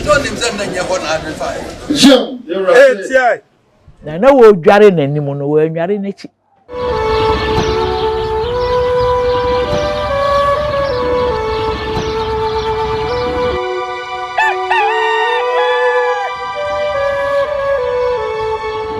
Sɛ ɔnim sɛ na nyɛ hɔ na ade faeɛ. Etia. Na na wɔredware n'anim no, wɔannware n'akyi.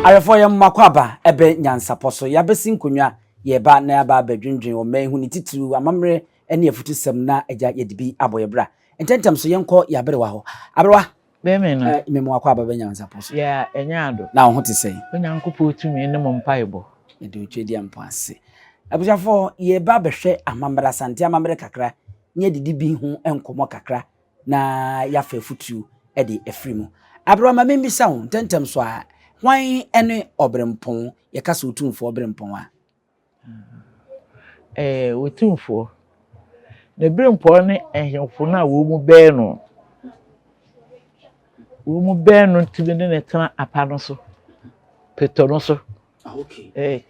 Awɛfoɔ yɛn mma kɔ aba ɛbɛ nyansapɔ so yɛabɛsi nkonnwa yɛba na yɛaba abɛdwendwen ɔman yi ho ne titiriw amammerɛ ne afutusɛm na agya yɛde bi abɔ yɛ bra ntɛntɛm so yɛnkɔ yɛ aberewa hɔ aberewa Bɛmɛ no. Eh, mema wakɔ aba bɛ nyansapɔ so. Yeah, ɛnyɛ ado. Na wo ho te sɛn? Onyankopɔn tumi ne mo mpaebɔ. Mede otwa di ampo ase. Abusuafoɔ, yɛba abɛhwɛ amammerɛ, Asante amammerɛ kakra, ne adidi bi ho nkɔmmɔ kakra na yɛafa afutuo de afiri mu. Aberewa, ma memmisa wo ntɛntɛm so a, hwan ne Ɔberempɔn? Yɛka sɛ Otumfoɔ Berempɔn a. Ɛɛ, Otumfoɔ. Ne berempɔn ne ahemfo no a wɔn mu bɛn no. Wɔn mu bɛn no tumi ne no tena apa no so, petɔ no so. Ah, okay. Ɛɛ,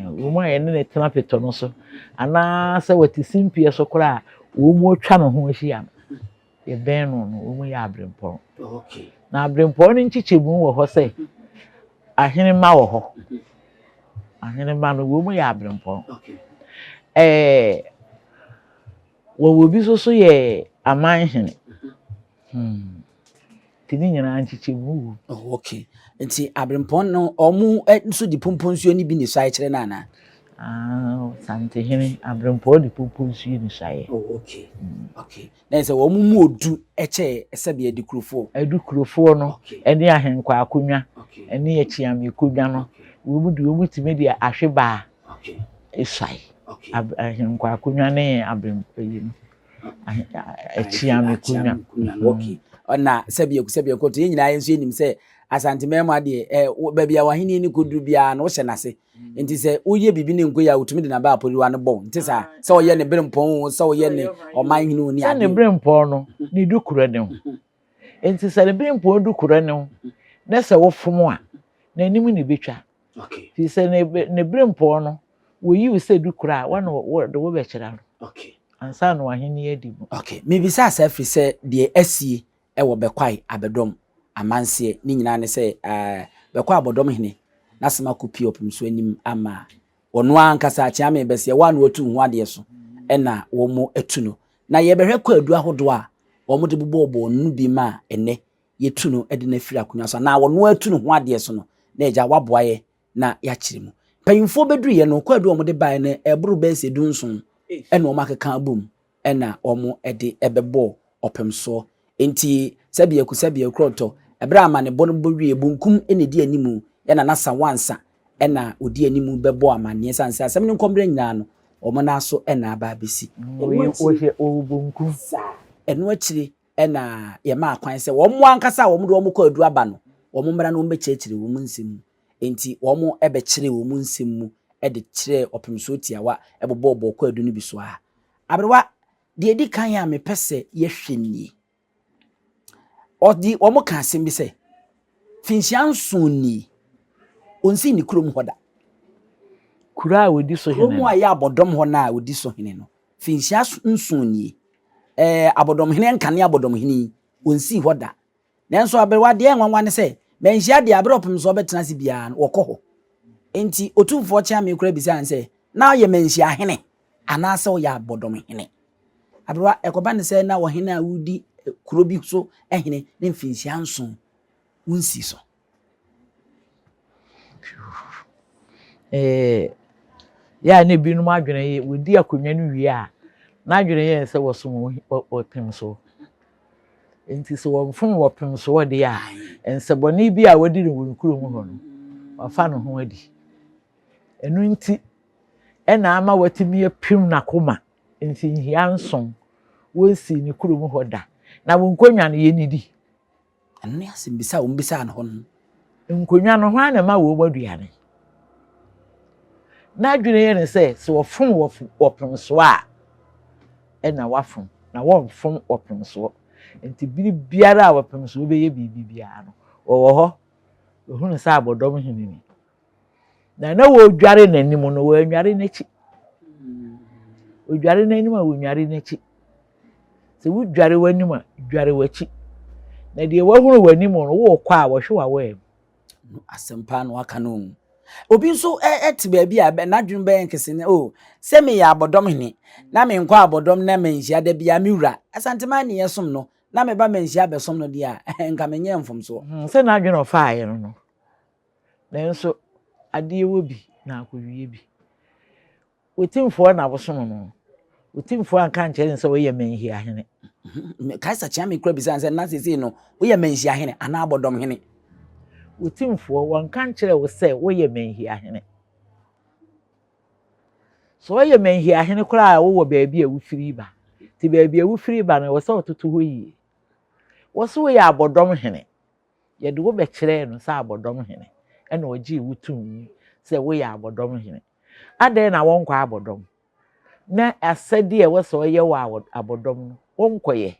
wɔn mu a yɛne no tena petɔ no so, anaasɛ wɔte simpie so koraa a, wɔn mu atwa ne ho ahyia no. Yɛbɛn no no, wɔn yɛ aberempɔn. Okay. Na aberempɔn no nkyekyɛmu wɔ hɔ sɛ, ahenemma wɔ hɔ. Ahenemma no, wɔn yɛ aberempɔn. Okay. Ɛɛ, wɔwɔ bi nso so yɛ amanhene. Hmm. Nti ne nyinaa nkyekyɛmu wɔ mu. Oh, okay. Nti aberempɔn no, wɔn nso de pomponsuo no bi ne suae kyerɛ no anaa? Ah, Santehene, aberempɔn de pomponsuo ne suaeɛ. Oh, okay. Okay. Na sɛ wɔn mu odu kyɛ sɛbi adikurofoɔ. Adikurofoɔ no ne ahenkwa akonnwa Okay. ne akyiame akonnwa no, wɔn de wɔn tumi de ahwebaa Okay. suae. Okay. Ahenkwa akonnwa ne aberempɔn yi no. Akyiame akonnwa. No, okay. Ɔna sɛbi sɛbi ɛkɔto yɛn nyinaa nso yɛnim sɛ Asante mmarima deɛ ɛ baabi a wahene ni kɔduru biara no wohyɛ n'ase. Nti sɛ woyɛ biribi ne nkoyi a wotumi de n'aba aporiwa no bɔ nti saa sɛ ɔyɛ ne berempɔn o sɛ ɔyɛ ne ɔman hene o ne Sɛ ne adeɛ. berempɔn no ne du kura ne ho. Nti sɛ ne berempɔn du kura ne ho na sɛ wofom a n'anim ne betwa. Okay. Nti sɛ ne berempɔn no woyi wo sɛ du kura a wɔne wɔde wo bɛkyerɛ no. Okay. Ansa na w'ahenni adi mu. Okay. Mebisa saa firi sɛ deɛ asie wɔ Bɛkwae Abɛdɔm amanseɛ ne nyinaa ne sɛ Bɛkwae Abɔdɔm hene n'asɛm akɔpue ɔpem so anim ama ɔno ara ankasa Akyeame bɛseɛ wɔ a na watu ho adeɛ so ɛna wɔn atu no. Na yɛbɛhwɛ kwaadu ahodoɔ a wɔn de bobɔɔbɔɔ no bi ma ɛnɛ yɛtu no de no afiri akonnwa so anaa ɔno atu ne ho adeɛ so no na agya waboa yɛ na yɛakyerɛ mu. Mpanyinfoɔ bɛduruiɛ no kwaadu a wɔde baeɛ no ɛboro bɛyɛ sɛ 17 ɛna wɔn akeka abom ɛna wɔn de ɛbɛbɔɔ ɔpem soɔ. Nti sɛbi aku sɛbi akurɔtɔ ɛberɛ a amanebɔ no bɔ wie bonkum ɛna ɛdi animu ɛna nasa wansa ɛna ɔdi animu bɛbɔ amanneɛ sane sɛ asɛm no nkɔmmerɛ nyinaa no wɔn nan so ɛna aba abɛsi. Wɔhyɛ wɔwɔ bonkum. Saa ɛno akyire ɛna yɛmaa kwan sɛ wɔn ankasa a wɔn de wɔn kɔ adu aba no wɔn mmra na wɔn bɛkyerɛkyerɛ wɔn nsɛm mu. Nti wɔn ɛbɛkyerɛ wɔn nsɛm mu ɛde kyerɛ ɔpem soɔ tiawa ɛbobɔɔbɔ kɔ adu no bi so a. Aberewa deɛ edi kan a mepɛ sɛ yɛhwɛ nie. Ɔde wɔn ka asɛm bi sɛ finhyia nson nie onsi ne kurom hɔ da. Kuro a wɔdi so hene. Kurom a ɛyɛ abɔdɔm hɔ no a wɔdi so hene no finhyia nson nie. Abɔdɔm hene nkane abɔdɔm hene yi onsi hɔ da. Nanso aberewa deɛ nwanwa ne sɛ manhyia deɛ abere ɔpem so ɔbɛtena ase biara no wɔkɔ hɔ. Nti otumfoɔ Kyeame koraa bisaa sɛ na ɔyɛ manhyia hene anaasɛ ɔyɛ abɔdɔm hene. Aberewa ɛkɔba ne sɛ na ɔhene a wodi kuro bi so hene ne mfinhyia nson wonsi so. Yɛ a na ebinom adwene yɛ wɔdi akonnwa no wie a n'adwene yɛ sɛ wɔsom ɔpem so. Nti sɛ wɔmfom wɔpem so deɛ a nsɛbɔne bi a wɔdi no wɔ kurom hɔ no wafa ne ho adi. Ɛno nti ɛna ama watumi apim n'akoma nti nhia nson wɔnsi ne kurom hɔ da na wɔn nkonnwa no yɛ nidi. Ɛno ne asɛm bisa a wɔn bisaa no hɔ no. Nkonnwa no hwan na ɛma wɔn aduane? N'adwene yɛ ne sɛ sɛ wɔfom wɔpem so a ɛna wafom na wɔmfom wɔpem soɔ. Nti bere biara a wɔpem so bɛyɛ biribi biara no wɔwɔ hɔ ohunu sɛ abɔdɔm hene ni. Na na wɔredware n'anim no wɔannware n'akyi. Odware n'anim a wɔnnware n'akyi. Sɛ wodware w'anim a dware w'akyi. Na deɛ wahunu w'anim no, worekɔ a, wɔhwe w'awaa mu. No asɛm paa na waka no. Obi nso te baabi a n'adwene bɛyɛ nkese ne o sɛ meyɛ abɔdɔm hene na menkɔ abɔdɔm na manhyia da biara me wura Asanteman ne yɛsom no na meba manhyia bɛsom no deɛ a nka menyɛɛ mfomsoɔ. Hmm, sɛ n'adwene ɔfaaeɛ no no, nanso adeɛ wɔ bi na akɔwie bi. Otimfoɔ na wosom no. Otimfoɔ anka ankyerɛ no sɛ woyɛ manhyiahene. Kaisa Kyeame kura bisaa no sɛ, na seesei no, woyɛ manhyiahene anaa abɔdɔmhene? Otimfoɔ, wɔnka nkyerɛɛ wo sɛ woyɛ manhyiahene. Sɛ woyɛ manhyiahene koraa a, wowɔ baabi a wofiri ba. Nti baabi a wofiri ba no, ɛwɔ sɛ wototo hɔ yie. Wɔse woyɛ abɔdɔmhene. Yɛde wo bɛkyerɛɛ no sɛ abɔdɔmhene, ɛna ɔgyee wo too mu sɛ woyɛ abɔdɔmhene. Adɛn na wonkɔ abɔdɔm? Na asɛdeɛ a ɛwɔ sɛ ɔyɛ wɔ abɔdɔm no, wonkɔyɛ.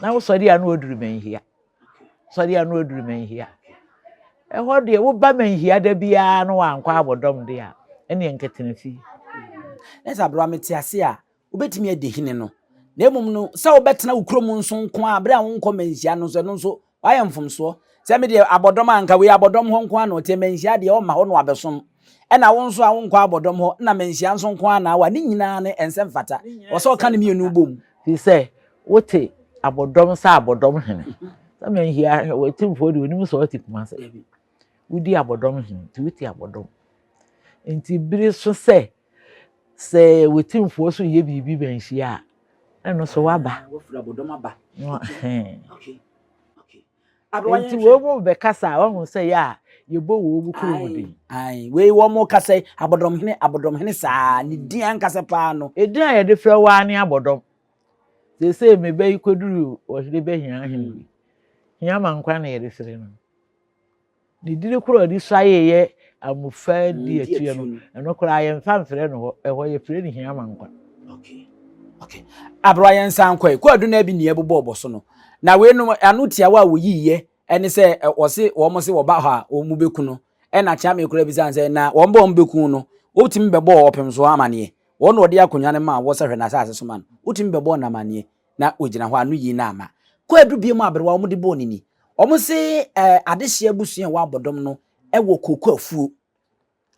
Na wosɔre a na waduru Manhia. Sɔre a na waduru Manhia. Ɛhɔ deɛ woba Manhia da biara na wankɔ abɔdɔm deɛ a, ɛneɛ nkɛtena fie. Na sɛ aberewa mete ase a, wobɛtumi adi hene no, na mmom no, sɛ wobɛtena wo kurom nso nko ara berɛ a wonkɔ manhyia no nso, ɛno nso woayɛ mfomsoɔ. Sɛ me deɛ abɔdɔm a anka wei abɔdɔm hɔ nko ara na ɔteɛ, manhyia deɛ ɔmma hɔ na wabɛsom. Ɛna wo nso a wonkɔ abɔdɔm hɔ na manhyia nso nko ara na awa, ne nyinaa no ɛnsɛ mfata. Wɔ sɛ ɔka ne mmienu bom. Firi sɛ wote abɔdɔm sɛ abɔdɔm hene. Sɛ manhyia w'atimfoɔ deɛ onim sɛ ɔte Kumase. Wodi abɔdɔm hene nti wote abɔdɔm. Nti bere so sɛ Sɛ w'atimfoɔ so yɛ biribi bɛnhyia a, ɛno so waba. Wafiri abɔdɔm aba. Nti wɔn mu bɛkasa a wɔn sɛ yɛ a yɛbɔ wɔn mu kurom din. Wei wɔn mo kasa yi abɔdɔmhene abɔdɔmhene saa ne din ankasa paa no. Edin a yɛde frɛ waa ne abɔdɔm. Seesei me ba yi kɔduru ɔhene bɛhia ahene yi. Hia ma nkwa na yɛde frɛ no. Ne dini koro a ɔde suaeɛ yɛ amufa di atua no, ɛno koraa yɛmfa mfrɛ no hɔ, ɛhɔ yɛfrɛ no hia ma nkwa. Okay. Okay. Aberewa yɛn nsan kɔe. Kɔ adu na bi nea ɛbobɔ ɔbɔ so no. Na weinom ano tiawa a wɔyiiɛ ɛne sɛ wɔse wɔn se wɔba hɔ a wɔn bɛku no. Ɛna Kyeame koraa bisa sɛ na wɔn ba wɔn bɛku no, wotumi bɛbɔɔ ɔpem so amaneɛ. Wɔn na wɔde akonnwa no maa wɔ sɛ hwɛ n'asase so ma no. Wotumi bɛbɔɔ no amaneɛ. Na wɔgyina hɔ ano yie no ama. Kɔ adu biom aberewa wɔn de bɔɔ no ni. Wɔn se eh, adehyeɛ abusua a ɛwɔ abɔdɔm no wɔ kooko afuo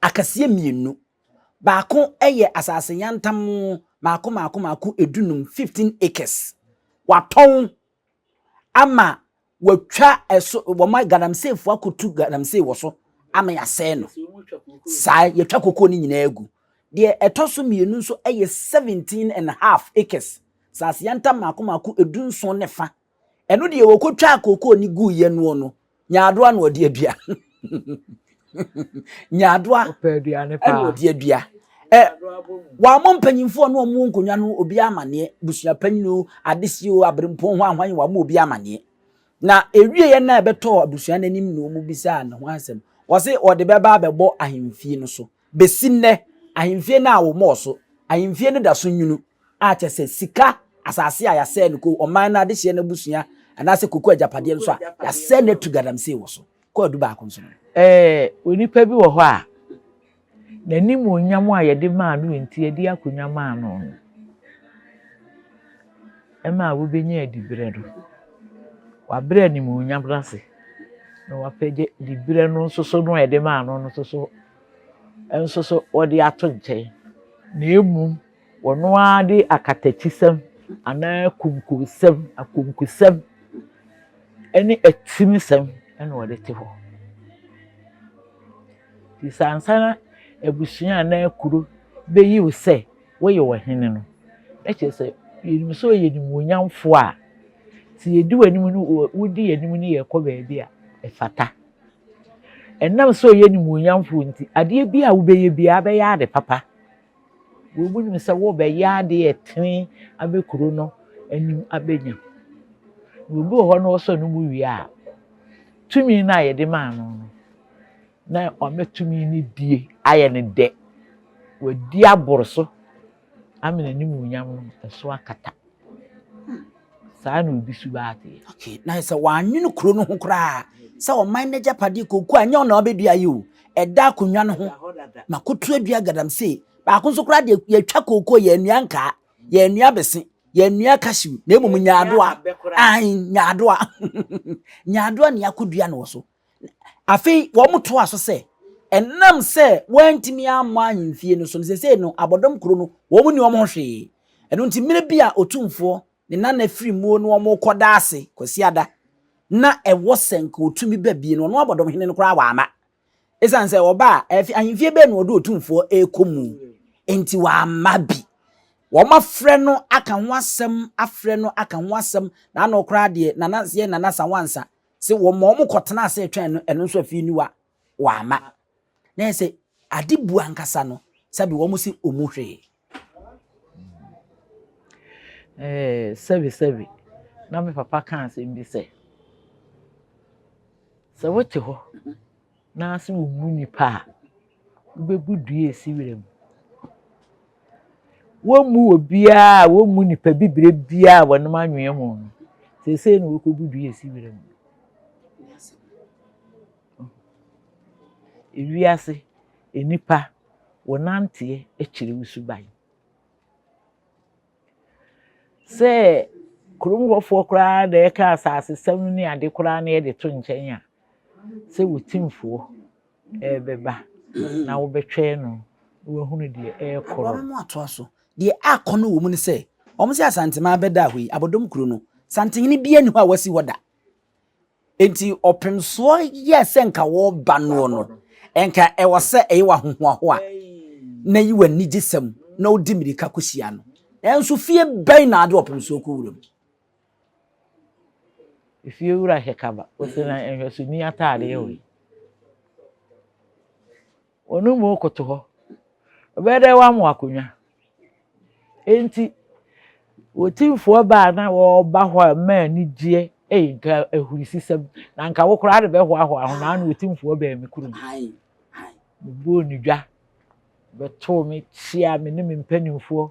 akɛseɛ mmienu. Baako yɛ asase yantam maako maako maako edunum, 15 acres. Watɔn ama watwa ɛso, wɔn galamseyfoɔ akɔtu galamsey wɔ so ama yɛasɛe no. Saa yɛtwa kooko no nyinaa agu. Deɛ ɛtɔ so mmienu nso yɛ 17 and half acres, asase yantam maako maako edunson ne fa. Ɛno deɛ wɔkɔtwaa kookoo no guiɛ noɔ no, nyaadoa na ɔde adua. Nyaadoa ɛna ɔde adua. Ɛ wɔamɔ mpanyinfoɔ no wɔn nkonnwa no obi amaneɛ, busua panyin o, adesi o, aberempɔn ho ahwan wɔamɔ obi amaneɛ. Na ewieɛ na ɛbɛtɔɔ abusua no anim na wɔn bisaa ne ho asɛm. Wɔse wɔde bɛba abɛbɔ ahemfie no so. Besi nnɛ, ahemfie no a wɔmmɔɔ so, ahemfie no da so nwunu, a kyerɛ sɛ sika, asase a yɛasɛe no, ko ɔman no adehyeɛ no abusua anaasɛ koko agyapadeɛ nso a yɛasɛe no atu galamsey wɔ so. Kɔ adu baako nso no. Ɛɛ, onipa bi wɔ hɔ a, n'animuonyam a yɛde maa no nti yɛde akonnwa maa no no, ɛma wobenya diberɛ no. Wabrɛ animuonyam no ase, na wapagya diberɛ no nso so no a yɛde maa no no nso so nso so wɔde ato nkyɛn. Na mmom wɔn ara de akatakyisɛm anaa kunkunsɛm, akunkusɛm ne atirimsɛm na wɔde te hɔ. Nti sɛ ansa na abusua anaa kuro bɛyi wo sɛ woyɛ ɔhene no, na kyerɛ sɛ yɛnim sɛ ɔyɛ nimuonyamfoɔ a, sɛ yɛdi w'anim no, wodi yɛn anim ne yɛkɔ baabi a, ɛfata. Ɛnam sɛ ɔyɛ nimuonyamfoɔ nti, adeɛ bi a wobɛyɛ biara bɛyɛ ade papa. Wɔn nim sɛ wobɛyɛ adeɛ ɛtene abɛ kuro no anim abɛnya. Na obi wɔ hɔ na ɔsɔ no mu wie a, tumi no a yɛde maa no no, na wama tumi no die ayɛ no dɛ. Wadi aboro so ama n'animuonyam no ɛso akata. Saa na obi su baa teɛ. Okay, na sɛ wɔanwene kuro no ho koraa sɛ ɔman no agyapadeɛ kooko a ɛnyɛ ɔna ɔbɛdua yi o, ɛda akonnwa no ho ma koto adua galamsey. Baako nso koraa deɛ yɛtwa kooko yɛnnua nkaa, yɛnnua bese. Yɛnnua cashew na mmom nyaadoa. Ae, nyaadoa. Nyaadoa na yɛakɔdua no wɔ so. Afei wɔtoa so sɛ, ɛnam sɛ wɔantumi ammɔ ahemfie no so no, seesei no abɔdɔm kuro no, wɔn nni wɔn ho hwee. Ɛno nti mmerɛ bi a Otumfoɔ ne nana firi muo no wɔn rekɔda ase Kwasiada, na ɛwɔ sɛ nka ɔtumi ba bie no, ɔno abɔdɔmhene no koraa wamma. Esiane sɛ ɔba a, ɛfi ahemfie bɛn na ɔde otumfoɔ rekɔ mu? Enti wamma bi. Wɔafrɛ no aka ho asɛm, afrɛ no aka ho asɛm, na ano koraa deɛ, Nana yɛ Nana Sawansa, se wɔma wɔn kɔtena ase retwɛn no, ɛno nso afei niwa, wamma. Na yɛ sɛ ade bu ankasa no, sɛbi wɔn se ɔmu hwee. Ɛɛ, sɛbi sɛbi, na me papa ka asɛm bi sɛ, Sɛ wote hɔ na sɛ wommu nnipa a, wobɛbu dua a ɛsi wira mu. Wommu obiara a wommu nipa bibire biara a wɔnom anwea mu no, seesei na wɔkɔbu dua a ɛsi wira mu. Ewiase, nnipa, wɔnanteɛ kyerɛ wo suban. Sɛ kurom hɔfoɔ koraa na ɛreka asasesɛm ne ade koraa na yɛde to nkyɛn a, sɛ wo timfoɔ ɛrebɛba na wobɛtwɛn no na wahunu deɛ ɛrekɔ no. Wɔn atoa so. Deɛ akɔ no wɔ mu ne sɛ, wɔn sɛ Asanteman bɛda hɔ yi, Abɔdɔm kuro no, Santehene biara nni hɔ a wasi hɔ da. Enti ɔpemsoɔ yɛɛ sɛ nka wɔreba noɔ no, nka ɛwɔ sɛ ɛyɛ w'ahohoahoa na yi w'anigyesɛm na wodi mmirika kɔhyia no. Nanso fie bɛn na ade ɔpemsoɔ kɔ wura mu? Efie wura hyɛ kaba, ɔsi na nhwɛsoni ataadeɛ wei. Wɔn mu koto hɔ. Ɔbɛyɛ dɛ wama akonnwa. Enti, Otumfoɔ ba a na ɔreba hɔ a ɛma anigyeɛ, ei, nka ahurisisɛm, na nka wo koraa de bɛhoahoa ho, na ano Otumfoɔ baa me kurom. Mebɔɔ ne dwa, bɛtoo me, kyeaa me ne me mpanimfoɔ.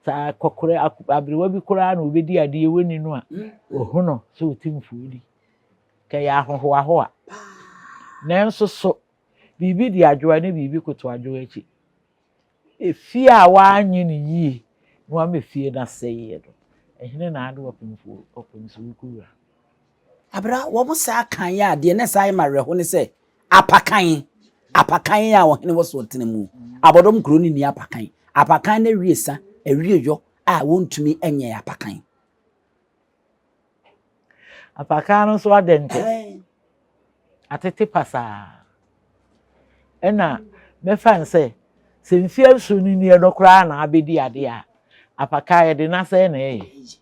Saa akɔkorɛ, aberewa bi koraa na ɔbɛdi adeɛ wɔnni no a, ɔhu no sɛ Otumfoɔ di. Nka ɛyɛ ahohoahoa. Nanso so, biribi di adwoa ne biribi koto adwoa akyi. Efie a wɔannye no yie na wɔama fie no asɛeɛ no, ɛhene na ade ɔpemfoɔ ɔpemsoɔ kɔwura? Abra, wɔn saa kan yɛ adeɛ na saa yɛ ma awerɛho ne sɛ apakan, apakan a ɔhene wɔ so ɔtena mu. Abɔdɔm kuro no nni apakan. Apakan no awie sa, awie yɔ a wɔntumi nyɛ apakan. Apakan no nso adɛntɛ. Atete pasaa. Ɛna mɛfa no sɛ, sɛ mfeɛ nson no nie no koraa na abɛdi adeɛ a, apakan yɛde no asɛe na ɛyɛ.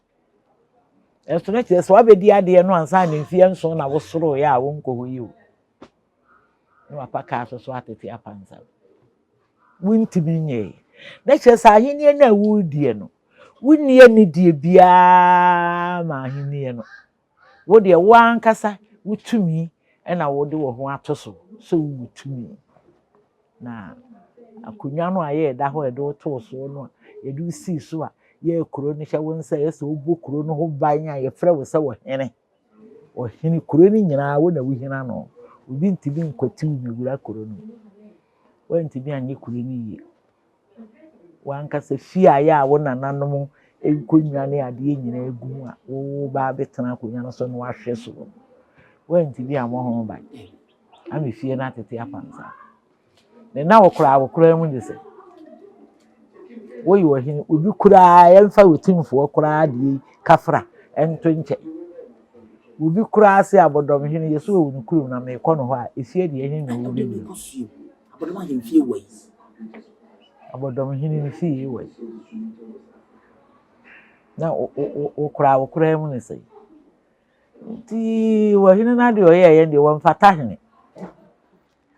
Ɛnso no kyerɛ sɛ wabɛdi adeɛ no ansa na mfeɛ nson na wosoroeɛ a wonkɔ hɔ yi o. Na wapakan so so atete apansam. Wontumi nyɛe. Na kyerɛ sɛ ahennie no a worediɛ no, wonni anidie biara ma ahennie no. Wo deɛ wo ankasa wo tumi na wode wo ho ato so sɛ wowɔ tumi. Na akonnwa no a yɛda hɔ a yɛde wo too soɔ no a yɛde wo sii so a yɛyɛ kuro no hyɛ wo nsa yɛ sɛ wobɔ kuro no ho ban a yɛfrɛ wo sɛ ɔhene. Ɔhene kuro no nyinaa wo na wohina no. Obi ntumi nkwati wo mmɛwura kuro no mu. Woantumi anyɛ kuro no yie. W'ankasa fie a ɛyɛ a wo nananom nkonnwa ne adeɛ nyinaa gu mu a woreba abɛtena akonnwa no so na wahwɛ so no, woantumi ammɔ ho ban ama fie no atete apansam. Ne na wo koraa wo koraa mu de sɛ woyɛ ɔhene, obi koraa yɛmfa otumfoɔ koraa deɛ yi kafra nto nkyɛn. Obi koraa se abɔdɔmhene yɛ so wɔ ne kurom na merekɔ no hɔ a, efie deɛ ɛhe na wobɛwura? Abɔdɔm ahemfie wɔ yi. Abɔdɔm hene ne fie wɔ yi. Na wo koraa wo koraa mu ne sɛn. Nti ɔhene no adeɛ ɔyɛɛ yɛn deɛ wɔmfata hene.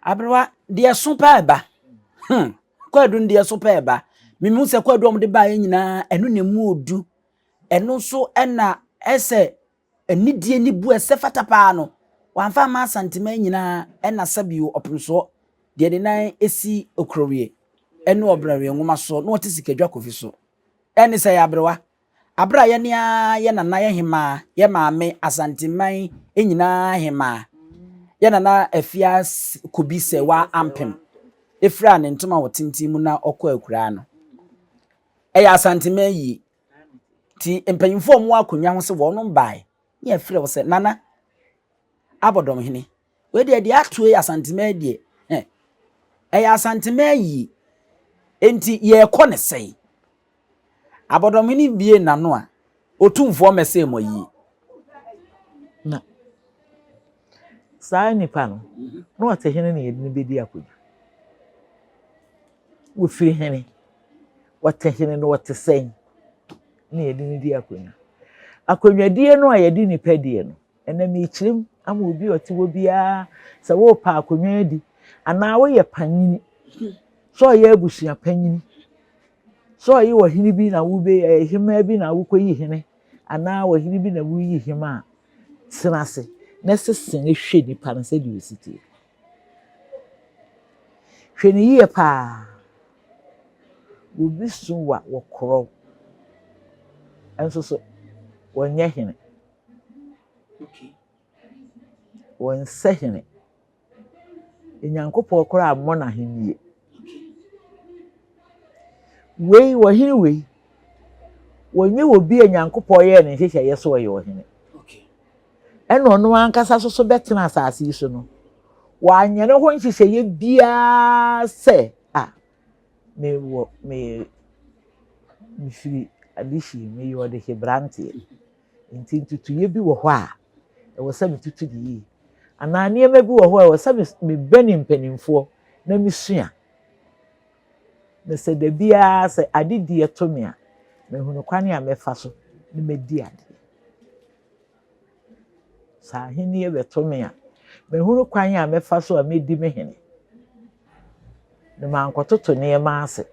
Aberewa, deɛ ɛso paa ɛba. Hmm, kwaadu no deɛ ɛso paa ɛba. Mehu sɛ kwaadu a wɔde baeɛ nyinaa, ɛno na ɛmu odu. Ɛno nso ɛna ɛsɛ Anidie ne bu a ɛsɛ fata paa no, wamfa amma Asanteman nyinaa ɛna sɛbio ɔpemsoɔ deɛ ne nan si Okrowie ɛne Ɔbrɛwie nwoma soɔ na ɔte Sikadwa Kofi so. Ɛne sɛ yɛ aberewa. Aberɛ a yɛne ara yɛ nana yɛ hemaa, yɛ maame Asanteman nyinaa hemaa, yɛ nana Afia Kobi Sɛwa Ampem firaa ne ntoma wɔ tenten mu na ɔkɔɔ akuraa no. Ɛyɛ Asanteman yie. Nti mpanyimfoɔ a wɔwɔ akonnwa ho sɛ wɔnom bae ne yɛfrɛ wo sɛ Nana Abɔdɔmhene. Wei deɛ deɛ ato yi Asanteman deɛ hɛ ɛyɛ Asanteman yie. Enti yɛrekɔ ne sɛn? Abɔdɔmhene bie n'ano a Otumfoɔ mmɛsɛe mo ayie. Na saa nipa no, na ɔte hene na yɛde no bɛdi akonnwa. Wɔfiri hene? Wɔte hene no wɔte sɛn na yɛde no di akonnwa? Akonnwadie no a yɛde nipa die no, ɛnɛ mekyerɛ mu ama obi a ɔte hɔ biara sɛ worepɛ akonnwa adi anaa woyɛ panyini, sɛ ɔyɛ abusua panyini, sɛ ɔyɛ ɔhene bi na wobɛ hemaa bi na wokɔyi hene anaa ɔhene bi na woyi hemaa a, tena ase na sese no hwɛ nipa no sɛdeɛ ɔsi teɛ. Hwɛ no yie paa. Obi so wa wɔkorɔ wo, nso so wɔnyɛ hene. Wɔnsɛ hene. Nyankopɔn koraa ammɔ no ahennie. Wei, ɔhene wei, wɔnyɛ obi a Nyankopɔn yɛɛ ne nhyehyɛeɛ sɛ ɔyɛ ɔhene. Ɛna ɔno ankasa nso so bɛtena asase yi so no, wanyɛ ne ho nhyehyɛeɛ biara sɛ, a, mewɔ, me, mefiri adehye, meyɛ ɔdehye branteɛ. Nti ntutuiɛ bi wɔ hɔ a, ɛwɔ sɛ metutu no yie. Anaa nneɛma bi wɔ hɔ a ɛwɔ sɛ mebɛne mpanimfoɔ na mesua. Na sɛ da biara sɛ adedie to me a, mahunu kwan a mɛfa so na madi adeɛ. Sɛ ahennie bɛto me a, mahunu kwan a mɛfa so a mɛdi me hene. Na mankɔtoto nneɛma ase.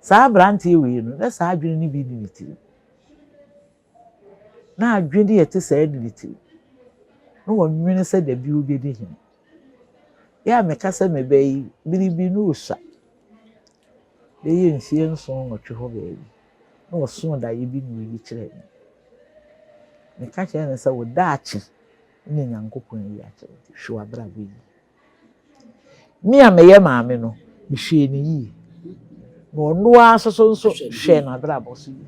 Saa aberanteɛ wei no, na saa adwene no bi nni ne tirim. Na adwene a ɛte saa nni ne tirim. Na ɔnwene sɛ da bi ɔbɛdi hene. Yɛ a meka sɛ me ba yi, bere bi na ɔsua. Bɛyɛ mfeɛ nson nwɔtwe hɔ baabi. Na ɔsoo daeɛ bi na ɔyi kyerɛɛ me. Meka kyerɛɛ no sɛ wo daakye ne Nyankopɔn ayi akyerɛ wo nti hwɛ w'abrabɔ yie. Me a meyɛ maame no, mehwɛɛ no yie. Na ɔno ara nso so nso hwɛɛ n'abrabɔ so yie.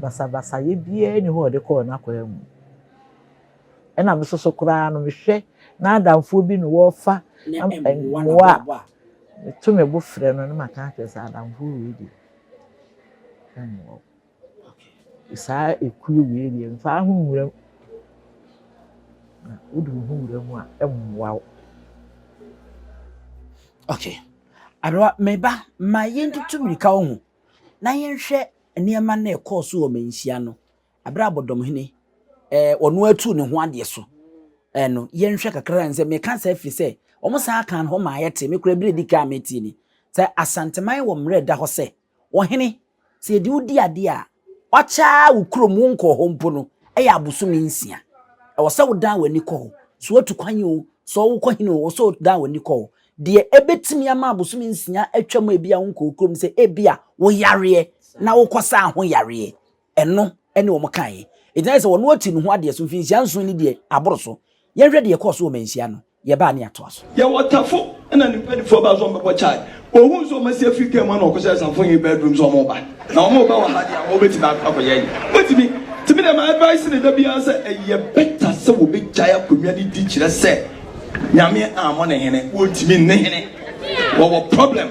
Basabasayɛ biara nni hɔ a ɔde kɔɔ n'akwan mu. Ɛna me nso so koraa no, mehwɛ n'adamfoɔ bi na wɔrefa mmoa a, meto me bo frɛ no na maka akyerɛ sɛ adamfoɔ wei deɛ, ɛmmoa wo. Saa ekuo wei deɛ, mfa ho nwura mu. Na wode wo ho wura mu a, ɛmmoa wo. Okay. Aberewa, me ba, ma yɛntutu mmirika wo ho na yɛnhwɛ nneɛma no a ɛkɔɔ so wɔ manhyia no Bere a bɔdɔmhene, eh, ɔno atu ne ho adeɛ so eh, no, yɛnhwɛ kakra sɛ meka saa firi sɛ wɔn san kan hɔ maa yɛte me kora bere di kan a metie ni sɛ Asanteman wɔ mmerɛ da hɔ sɛ ɔhene sɛ yɛde wo di adeɛ a wakyɛ wo kurom wo nkɔɔ hɔ mpo no ɛyɛ abosome nsia ɛwɔ sɛ wodan w'ani kɔ hɔ so watu kwan o sɛ wokɔ hene o wɔ sɛ wodan w'ani kɔ hɔ deɛ ɛbɛtumi ama abosome nsia atwa mu ebi a wonkɔ kurom sɛ ebi a woyareɛ na wokɔ saa ho yareɛ Ɛno ne wɔn kaeɛ. Enti na ayɛ sɛ wɔn ati ne ho adeɛ so mfinhyia nson ni deɛ aboro so. Yɛnhwɛ deɛ ɛkɔɔ so wɔ manhyia no. Yɛbaa ne yɛatoa so. Yɛwɔ tafo na ne mpanyinfoɔ baa sɛ wɔbɛbɔ chai. Ohuu sɛ wɔasi afiri kaa mu ɛna ɔkɔhyɛɛ safohene bedroom sɛ wɔreba. Na wɔreba wɔ ha deɛ a wɔbɛtumi akɔyɛ ayi. Wɔbɛtumi. Nti me deɛ ma advice no da biara sɛ ɛyɛ better sɛ wɔbɛgyae akonnwa no di kyerɛ sɛ Nyame ammɔ ne hene. Wɔntumi nne hene. Wɔwɔ problem.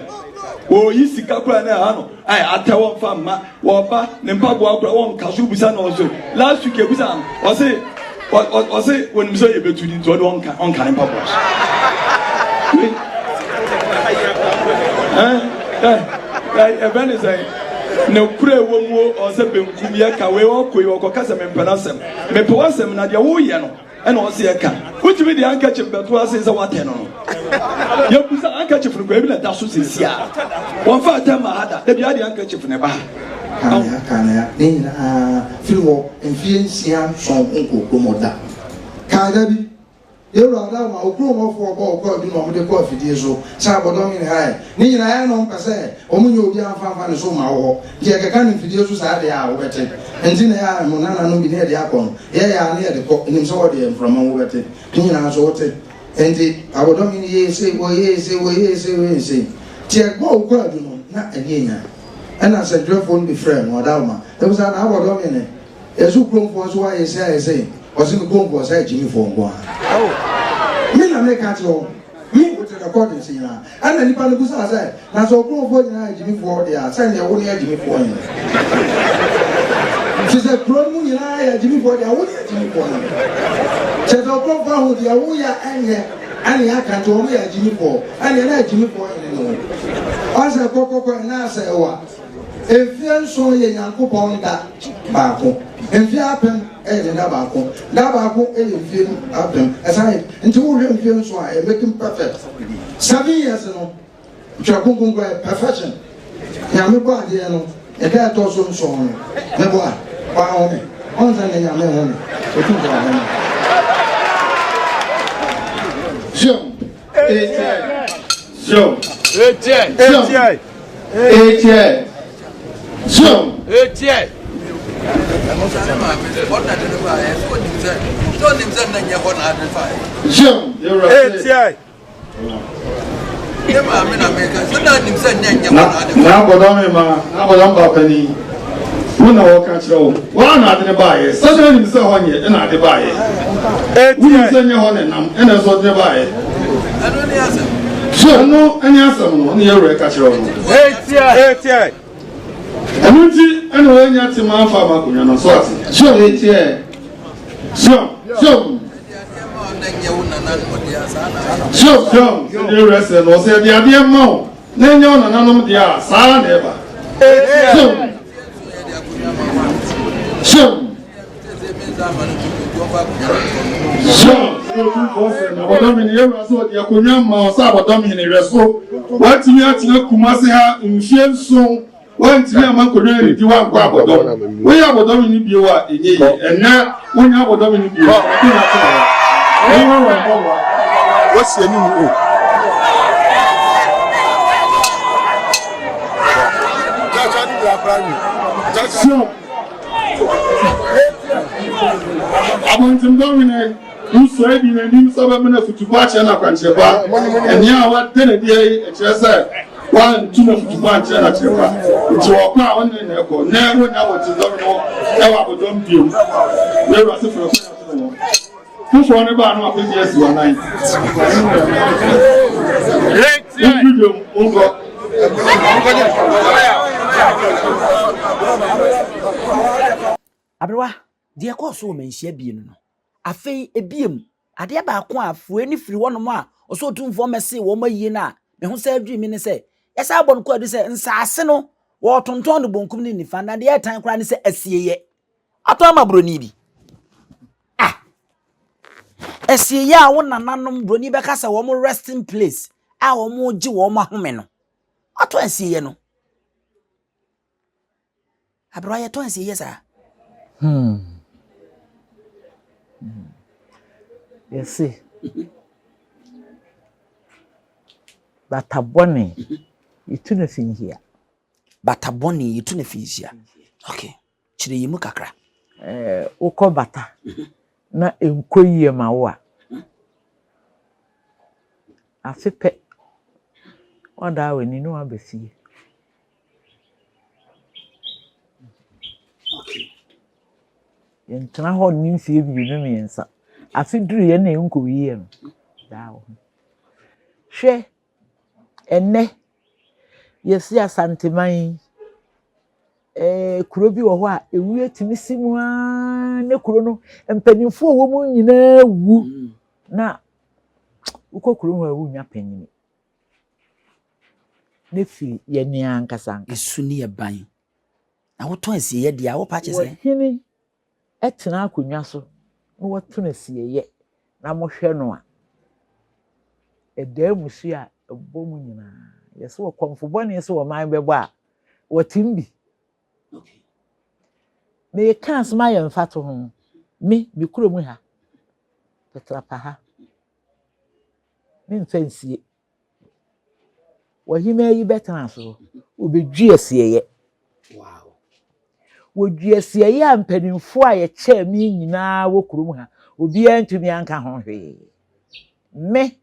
Wɔyi sika koraa na ɛha no. Ɛɛ atɛ wɔmfa mma. Wɔba ne mpaboa kora wɔnka so bisa no ɔso last week ebisa no ɔse ɔse wɔnim sɛ yɛbɛtu di nti ɔde ɔnka ɔnka ne mpaboa so ɛbɛ ne sɛ ne kura ɛwɔ mu ɔsɛ benkum yɛ ka wei ɔkɔ yi ɔkɔka sɛ mempɛ n'asɛm mepɛ w'asɛm na deɛ woyɛ no Ɛna ɔse ɛka. Wotumi de handkerchief bɛto ase sɛ woatɛ no no. Yɛbusa handkerchief no koraa ebi na ɛda so seesia. Wɔmfa atɛ mma ha da. Da biara de handkerchief na ɛba ha. Kanea, kanea, ne nyinaa firi hɔ mfeɛ nsia nson nkɔɔ kurom hɔ da. Kae da bi, yɛn wura Adaoma, wo kurom hɔfoɔ bɔɔ wo kwaadu na wɔde kɔɔ afidie so sɛ abɔdɔm hene hae. Ne nyinaa ɛyɛ na wɔmpɛ sɛ wɔnyɛ obiara mfa mfa ne so mma wo hɔ. Nti yɛkeka no mfidie so saa deɛ a wobɛte. Nti na ɛyɛ a mo nananom bi ne yɛde akɔ no. Yɛyɛ a ne yɛde kɔ, nim sɛ wɔde mframa mu wobɛte. Ne nyinaa nso wote. Enti abɔdɔm yi yee sei, wɔyee sei, wɔyee sei, wɔyee sei. Nti ɛbɔɔ wo kwaadu no, na ani anya. Ɛna nsɛntwerɛfoɔ no bi frɛɛ no, Ɔdawoma, ɛbisa na abɔdɔm hene, yɛse wo kuromfoɔ nso woayɛ sei ayɛ sei? Ɔse me kuromfoɔ sɛ agyimifoɔ nko ara. Me na meka kyerɛ wo, me with recordings nyinaa. Ɛna nnipa no bisaa sɛ, Na sɛ ɔkuromfoɔ nyinaa yɛ agyimifoɔ deɛ a, sɛdeɛ wo ne agyimifoɔ hene? Firi sɛ kuro no mu nyinaa yɛ agyimifoɔ deɛ a, wo ne agyimifoɔ hene. Kyerɛ sɛ ɔkuromfoɔ ahu deɛ woyɛ a ɛnyɛ ɛne aka nti wɔn yɛ agyimifoɔ, ɛneɛ na agyimifoɔ hene ne wo. Ɔsɛ kɔkɔkɔ ɛna asɛ ɛwa. Mfeɛ nson yɛ Nyankopɔn da baako. Mfeɛ apem yɛ ne da baako. Da baako yɛ mfeɛ apem. Ɛsan yɛ nti wohwɛ mfeɛ nson a ɛyɛ making perfect. Seven years no Twerɛ Kronkron kura yɛ perfection. Nyame bɔ adeɛ no ɛda ɛtɔ so nson no ne bɔ a wahome. Ɔn sɛ ne Nyame home. Otumfoɔ ahome. Zion. Zion. Zion. Etiɛ. Zion. Etiɛ. Zion. Etiɛ. Na abɔdam ma na abɔdam ba panin wo na wɔka kyerɛ wo wɔn na ade ne baayɛ sɛdeɛ nim sɛ hɔ nyɛ ɛna ade baayɛ wonim sɛ nyɛ hɔ ne nam ɛna nso ɔde ne baayɛ ɛno ne asɛm no ne yɛwerɛ ka kyerɛ wo no ɛno nti ɛna wɔanya tema afa ama akonnwa no so ate so so So sɛdeɛ werɛ sɛ no ɔsɛ ɛde adeɛ ma wo na ɛnyɛ wo nananom deɛ a saa na ɛba. So so abɔdɔm hene yɛwura sɛ ɔde akonnwa ma wo sɛ abɔdɔm hene hwɛ so woatumi atena Kumase ha mfie nson Woantumi amma nkonnwa annidi woankɔ abɔdɔm. Woyɛ abɔdɔm no bio a, ɛnyɛ yie. Ɛnnɛ, wonyɛ abɔdɔm no bio. Fa akonnwa tena hɔ. Ɛnyɛ wɔn mpaboa. Wɔsi anim o. So, abɔntendɔm hene, wosɔre di n'anim sɛ ɔbɛmene afutupa akyerɛ no akwankyerɛ pa. Ɛnea a wada no adi yi kyerɛ sɛ Wantu n'afotu pa ankyerɛ n'akyerɛ pa. Nti ɔkɔ a ɔne na ɛkɔ. Nɛ wonnya abɔntendɔm no ɛwɔ abɔdɔm bio. Yɛwura se frɛ kwan ato no hɔ. Foforɔ no baa no afei asi w'anan. Womfiri dwom monkɔ. Aberewa, deɛ ɛkɔɔ so wɔ manhyia bie no no, Afei ebiem, adeɛ baako a fue no firi hɔnom a ɔsɛ otumfoɔ mɛsee wɔn ayie no a me ho san dwiri me ne sɛ, yɛsan bɔ no kwaadu sɛ nsaase no wɔretontɔn no bonkum ne nifa na deɛ ɛtan koraa ne sɛ asieeɛ atɔ ama buroni bi. Ah! Asieeɛ a wo nananom buroni bɛka sɛ wɔn resting place a wɔgye wɔn ahome no, atɔ asieeɛ no. Aberewa yɛtɔ nsi yɛ saa. Hmm. Yɛse bata bɔne yɛtu no fi nhyia. Bata bɔne yɛtu no fi nhyia. Okay. Kyerɛ yɛ mu kakra. Eh, wokɔ bata na ɛnkɔ yie ma wo a, afe pɛ wadaa w'ani na waba fie. Yɛntena hɔ nni mfeɛ mmienu mmiɛnsa. Afe duruiɛ na yɛnkɔwieɛ no, daa wɔ ho. Hwɛ, ɛnnɛ, yɛsi Asanteman yi, ɛɛ kuro bi wɔ hɔ a ewuo tumi si mu ara ne kuro no mpanimfoɔ a wɔwɔ mu nyinaa wu na wokɔ kuro hɔ a wonnya panyini. Ne firi yɛ nea ankasa ankasa. Esu ne yɛ ban. Na wotɔn asieeɛ deɛ a, wopa kyɛ sɛ. Ɔhene tena akonnwa so na wɔto no asieeɛ na mohwɛ no a, ɛdaa mmusuo a ɛbɔ mu nyinaa. Yɛse ɔkɔmfo bɔne sɛ ɔman bɛbɔ a, wɔtem bi. Meka asɛm ayɛ mfatoho. Me, me kurom ha, Petrapa ha, Memfa nsie. Ɔhemmaa yi bɛtena so, ɔbɛdwi asieeɛ. Wɔdwi asieeɛ a mpanimfoɔ a yɛkyɛɛ me nyinaa wɔ kurom ha, obiara ntumi anka ho hwee. Me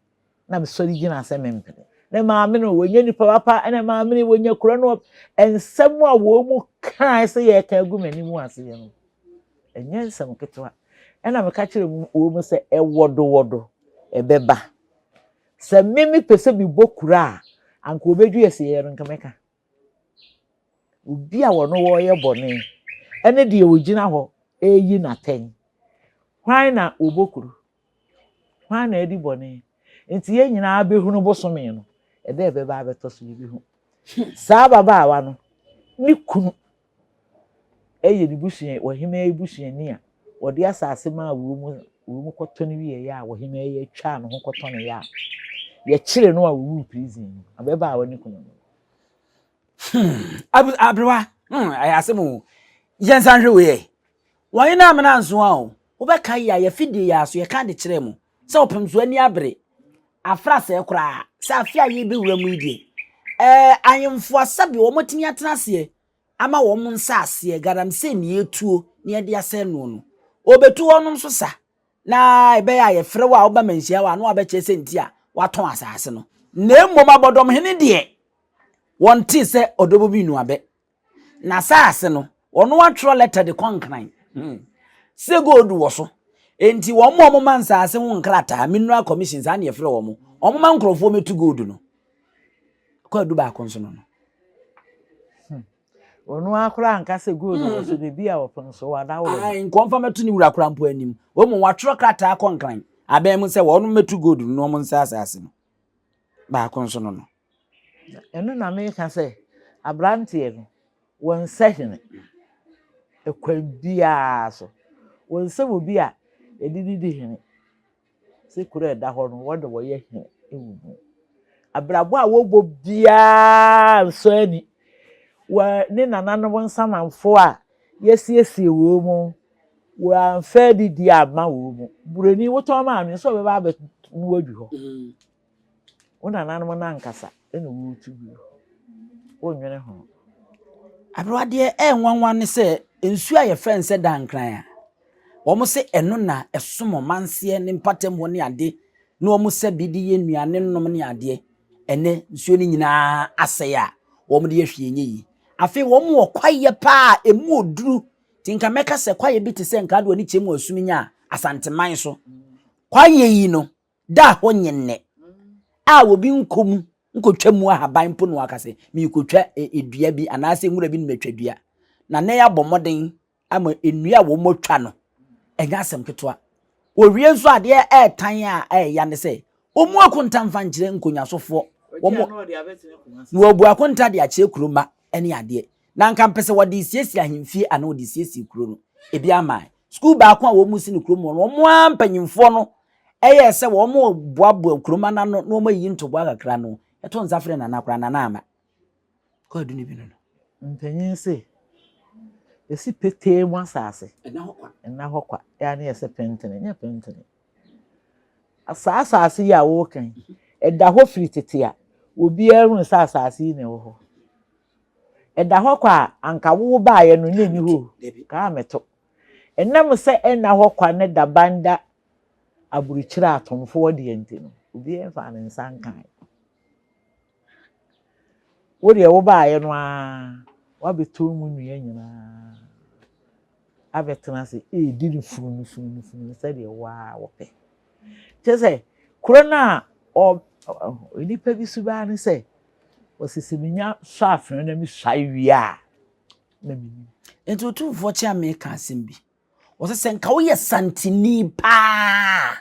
na mesɔre gyina sɛ mempene. Ne maame no wɔnyɛ nipa papa ɛna maame no wɔnyɛ kura no nsɛm a wɔn mu kae sɛ yɛreka agu m'anim aseɛ no ɛnyɛ nsɛm ketewa ɛna meka kyerɛ wɔn mu sɛ ɛwɔdowɔdo ɛbɛba sɛ me mepɛ sɛ mebɔ kura a anka wɔbɛdwi ɛsɛ no nka mɛka obi a wɔno wɔreyɛ bɔne ɛne deɛ wɔgyina hɔ ɛreyi n'atɛn hwan na wɔbɔ kuro hwan na adi bɔne nti yɛn nyinaa bɛhunu bosome no ɛdɛ ɛbɛba abɛtɔ so yɛbɛhu saa ababaawa no ne kunu ɛyɛ ne busua ɔhemaa yi busuani a wɔde asase maa wɔn mu wɔn mu kɔtɔ no wieɛ a ɔhemaa yi atwa ne ho kɔtɔ no yɛ a yɛkyere no a wɔwuu prison no ababaawa ne kunu no Hmm, aberewa, hmm, ɛyɛ asɛm o. Yɛnsan hwɛ wei ɛ. Wɔn na amena nso a o. Wobɛka yi a yɛfidie yɛ aso yɛka de kyerɛ mu sɛ ɔpem so ani abere afra sɛɛ koraa sɛ afe a yɛbɛwura mu yi deɛ ɛɛ ahemfo asɛbe wɔn atumi atena aseɛ ama wɔn nsa aseɛ galamsey ne yɛtuo ne yɛde asɛe noɔ no wɔbɛtu wɔnom nso sa na ɛbɛyɛ a yɛfrɛ wo a woba manhyia wo a na wabɛkyerɛ sɛ nti a watɔn asase no na mmom abɔdɔmhene deɛ wɔntee sɛ ɔdɔbɔ bi nnuabɛ n'asaase no ɔno atwerɛ lɛtɛ de kɔ nkran hmm. sɛ gold wɔ so nti wɔn a wɔma nsaase ho nkrataa mineral commission saa na yɛfrɛ wɔn wɔn ma nkurɔfoɔ mɛtu gold no kɔ adu baako nso no no. Hmm. Ɔno ara koraa anka sɛ gold wɔ so beebi a wɔpem so wadaworo. Nkɔmfa mɛto ne wura koraa mpo anim wɔn mu wɔatwerɛ krataa kɔ nkran abɛn mu sɛ wɔn mɛtu gold no wɔn nsa asaase no baako nso no no. Ɛno na meka sɛ aberanteɛ no, wɔnsɛ hene ɛkwan biara so. Wɔnsɛ obi a yɛde no di hene. Sɛ kuro a ɛda hɔ no, wɔn na wɔyɛ hene wɔ mu. Abrabɔ a wɔbɔ biara nsɔ ani. Wɔ ne nananom nsamanfoɔ a yɛasiesie wɔn mu, wɔamfa adidie amma wɔn mu. Buroni wotɔn maa no nso ɔbɛba abɛnoa agu hɔ. Wo nananom no ankasa na wɔretu gu. Wonnwene ho. Aberewa deɛ ɛyɛ nwanwa ne sɛ nsuo a yɛfrɛ no sɛ dankran a wɔn se ɛno na ɛsom ɔmanseɛ ne mpatam hɔ ne ade na wɔn sɛ bi de yɛ nnuane nom ne adeɛ ɛnɛ nsuo no nyinaa asɛe a wɔn de yɛ hwee nyɛ yie. Afei wɔn wɔ kwaeɛ paa a ɛmu oduru nti nka mɛka sɛ kwaeɛ bi te sɛ nka de wɔn ani kyerɛ mu asum nya Asanteman so kwaeɛ yi no da hɔ nye nnɛ a obi nkɔ mu nkɔtwa mu ahaban mpo na waka sɛ merekɔtwa dua bi anaasɛ nwura bi na matwa dua. Na nnɛ yɛabɔ mmɔden ama nnua a wɔatwa no ɛnyɛ asɛm ketewa. Wɔwie nso adeɛ ɛretan a ɛreya ne sɛ wɔn akonta mfa nkyerɛ nkonyasofoɔ. Wɔn na wɔabu akonta de akyerɛ kuro mma ne adeɛ. Na anka mpɛ sɛ wɔde siesie ahemfie anaa wɔde siesie kuro no. Ebi ama. Sukuu baako a wɔn si no kurom hɔ no, wɔn ara mpanyinfoɔ no ɛyɛɛ sɛ wɔn boaboa kurom ano na wɔn ayi ntoboa kakra no, ɛto nsa frɛ nana koraa, nana ama. Kɔ adu no bi no no. Mpanyin se, esi petee mu asase. Ɛnna hɔ kwa. Ɛnna hɔ kwa. Ɛyɛ a ne yɛ sɛ pentene, nyɛ pentene. Saa asase yi a woreka yi, ɛda hɔ firi tete a obiara hunu sɛ asase yi na ɛwɔ hɔ. Ɛda hɔ kwa a, anka wo baeɛ no na ɛnni hɔ o, kaa meto. Ɛnam sɛ ɛnna hɔ kwa ne daban da aburukyire atomfoɔ deɛ nti no, obiara mfaa ne nsa nkae. Wo deɛ wobaeɛ no ara, woabɛtɔ mu nnua nyinaa abɛtena ase redi no fununu fununu fununu sɛdeɛ wo ara wopɛ. Kyerɛ sɛ, kuro no a ɔ nnipa bi suban ne sɛ, wɔsɛ sɛ menya sɔ afena na mesuae wie a, na menim. Nti Otumfoɔ Kyeame ka asɛm bi. Ɔsɛ sɛ nka woyɛ santini paa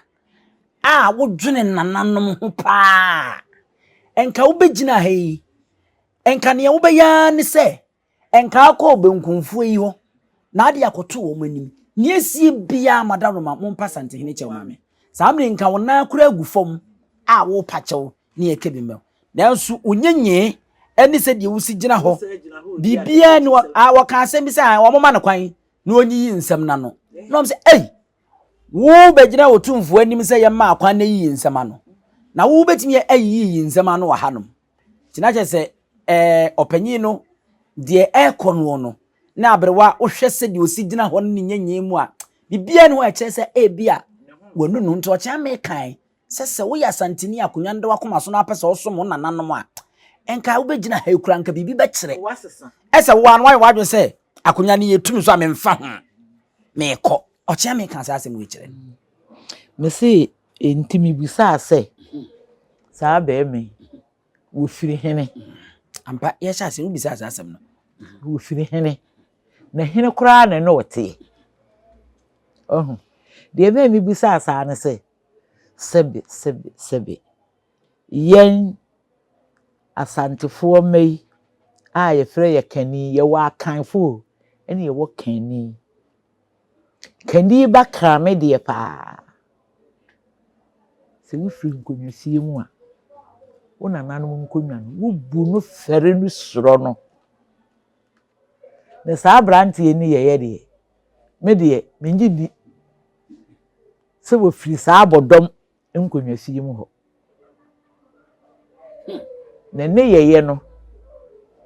a wodwene nananom ho paa. Nka wobɛgyina ha yi, nka nea wobɛyɛ ara ne sɛ nka akɔ ɔbɛnkumfoɔ yi hɔ na ade akɔto wɔn anim. Nea esie biara madaroma mompa santehene kyɛw ma me. Saa mmere nka wo nan koraa agu fam a worepa kyɛw ne ɛka bi mmɛw. Nanso wonyenyee ne sɛdeɛ wosi gyina hɔ. Biribiara ni wɔka asɛm bi sɛ wɔmoma no kwan na ɔnyiyi nsɛm no ano. Na wɔn sɛ, ei, wobɛgyina Otumfoɔ anim sɛ yɛmma akwan na yiyi nsɛm ano. Na wobɛtumi ayiyi nsɛm ano wɔ hanom. Nti na kyerɛ sɛ ɛɛ ɔpanyin no deɛ ɛrekɔ noɔ no na aberewa wohwɛ sɛdeɛ ɔsi gyina hɔ no ne nyenyee mu a biribiara ni hɔ a ɛkyerɛ sɛ ebi a wɔnu no nti ɔkyɛn mekan. Sɛ sɛ woyɛ Asanteni a akonnwa no da w'akoma so na wopɛ sɛ wosom wo nananom a, nka wobɛgyina ha yi koraa nka biribi bɛkyerɛ. Ɛsɛ wo ara no woayɛ w'adwene sɛ akonnwa no yɛtu me so a memfa ho, meekɔ. Ɔkyea me ka saa asɛm wei kyerɛ no. Mese enti mebisaa sɛ, saa barima yi, wɔfiri hene? Ampa, yɛhyɛ ase no wobisaa saa asɛm no. Wɔfiri hene? Na hene koraa na ɛne ɔteɛ? Ɔho. Deɛ ɛma mebisaa saa ne sɛ, sɛbe, sɛbe, sɛbe, yɛn Asantefoɔ mma yi a yɛfrɛ yɛ Kani, yɛwɔ Akanfoɔ o, ɛne yɛwɔ Kani. Kani ba krame deɛ paa. Sɛ wofiri nkonnwasie mu a, wo nananom nkonnwa no, wobu no fɛre no suro no. Na saa aberanteɛ ni yɛyɛ deɛ, me deɛ, mennye nni sɛ wɔfiri saa abɔdɔm nkonnwasie mu hɔ. Na ne yɛyɛ no,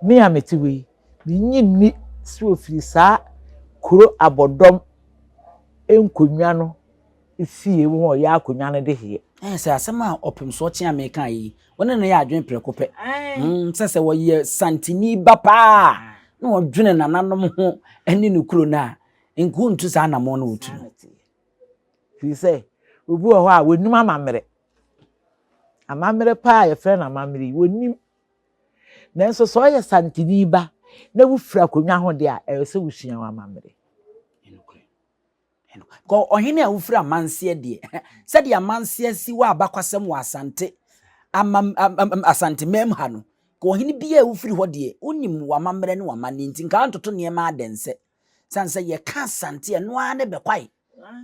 me a mete hɔ yi, mennye nni sɛ wɔfiri saa kuro abɔdɔm nkonnwa no fie mu hɔ yɛ akonnwa no de heɛ. Ɛyɛ sɛ asɛm a ɔpemsoɔ kyeame kaeɛ yi, wo ne no yɛ adwene prɛko pɛ. Sɛ sɛ wɔyɛ Santini ba paa na ɔdwene nananom ho ne ne kuro no a, nka ɔntu saa anammɔn no ɔtu no. Firi sɛ, obi wɔ hɔ a, wɔnnim amammerɛ. Amammerɛ paa a yɛfrɛ no amammerɛ yi, wɔnnim. Nanso sɛ ɔyɛ Santini ba na wofiri akonnwa ho deɛ a, ɛwɔ sɛ wosua w'amammerɛ. Kɔ ɔhene a wofiri amanseɛ deɛ, sɛdeɛ amanseɛ si wɔ abakwasɛm wɔ Asante amam am Asante mam ha no, kɔ ɔhene biara a wofiri hɔ deɛ, wonim w'amammerɛ ne w'amanneɛ nti nka antoto nneɛma adɛnsɛ. Sane sɛ yɛka Asante a, ɛno ara ne Bɛkwae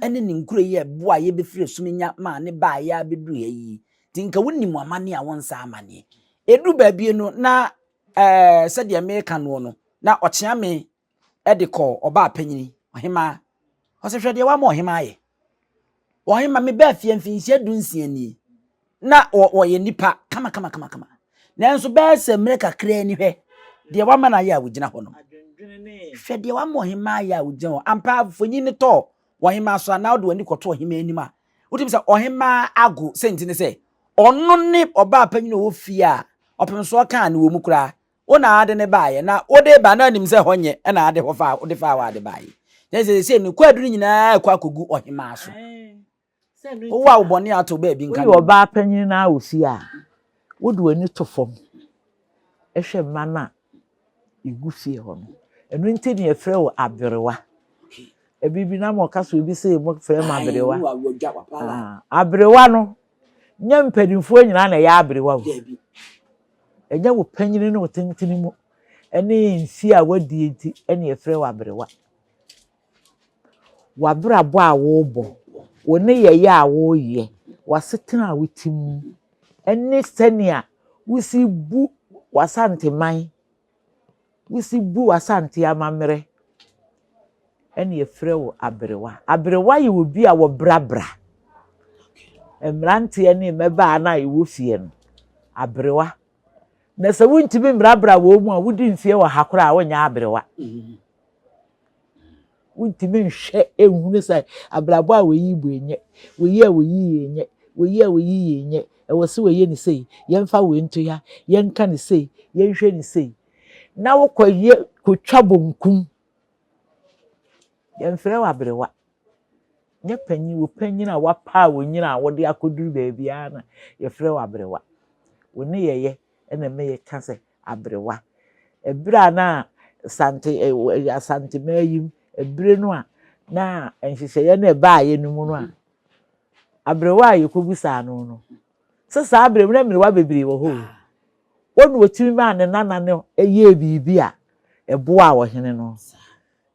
ne ne nkuro yi a ɛboa a yɛbɛfiri Asuminya maa ne baeɛ ara bɛduru ha yi. Nti nka wonim w'amanneɛ a wonsa amanneɛ. Ɛduru baabi no na ɛɛ sɛdeɛ meka noɔ no, na Ɔkyeame de kɔɔ ɔbaa panyin, ɔhemaa. Ɔsɛ hwɛ deɛ wama ɔhemaa ayɛ. Ɔhemaa mebaa fie mfinhyia dunsia nie. Na wɔyɛ nipa kama kama kama kama. Nanso bɛyɛ sɛ mmerɛ kakraa ni hwɛ deɛ wama no ayɛ a wɔgyina hɔ no. Hwɛ deɛ wama ɔhemaa ayɛ a wɔgyina hɔ. Ampa mfonyin no tɔɔ ɔhemaa so a na wode w'ani kɔto ɔhemaa anim a wotumi sɛ ɔhemaa ago sɛ nti ne sɛ ɔno ne ɔbaa panyin a ɔwɔ fie a ɔpemsoɔ kaa no wɔ mu koraa Wo na ade no baeɛ, na wode reba na nim sɛ hɔ nyɛ na ade hɔ faa wode faa hɔ ade baeɛ. Na sɛ sɛ no kwaadu no nyinaa kɔ akɔgu ɔhemaa so. Wowɔ a wo bɔne ato baabi nka Woyɛ ɔbaa panyin na wɔ fie a, wode w'ani to fam hwɛ mma no a ɛgu fie hɔ no. Ɛno nti na yɛfrɛ wo aberewa. Ebi bi na mo ka so obi sɛ mo frɛ mo aberewa. Aberewa no, nyɛ mpanimfoɔ nyinaa na ɛyɛ aberewa o. Ɛnyɛ wo panyin ne wo tenten mu ne mfe a woadi nti na yɛfrɛ wo aberewa. W'abrabɔ a worebɔ, wo nneyɛe a woreyɛ, w'asetena a wote mu, ne sɛnea wusi bu w'Asanteman, wusi bu w'Asante amammerɛ na yɛfrɛ wo aberewa. Aberewa yɛ obi a wɔbrabra. Mmeranteɛ ne mmabaa no a ɛwɔ fie no, aberewa. Na sɛ wontumi mbrabra wɔn mu a, wodi mfeɛ wɔ ha koraa a, wonyɛ aberewa. Wontumi nhwɛ nhunu sɛ abrabɔ a wɔyi bɔ nyɛ, wɔyi a wɔyi yɛ nyɛ, wɔyi a wɔyi yɛ nyɛ, ɛwɔ sɛ wɔyɛ ne sei, yɛmfa wei nto ha, yɛnka ne sei, yɛnhwɛ ne sei. Na wokɔyɛ kɔtwa bonkum Yɛmfrɛ wo aberewa. Nyɛ panyin, wo panyin a woapaw wo nyini a wode akɔduru baabiara na yɛfrɛ wo aberewa. Wo nneyɛeɛ na ɛma yɛka sɛ aberewa. Ɛberɛ a na Asante, Asanteman yi mu, ɛberɛ no a na nhyehyɛeɛ no ɛbaeɛ no mu no a, aberewa a yɛkɔbisaa no no, sɛ saa berɛ mu na mmerewa bebree wɔ hɔ o. Wɔn na wɔtumi maa ne nana no yɛɛ biribi a ɛboaa ɔhene no.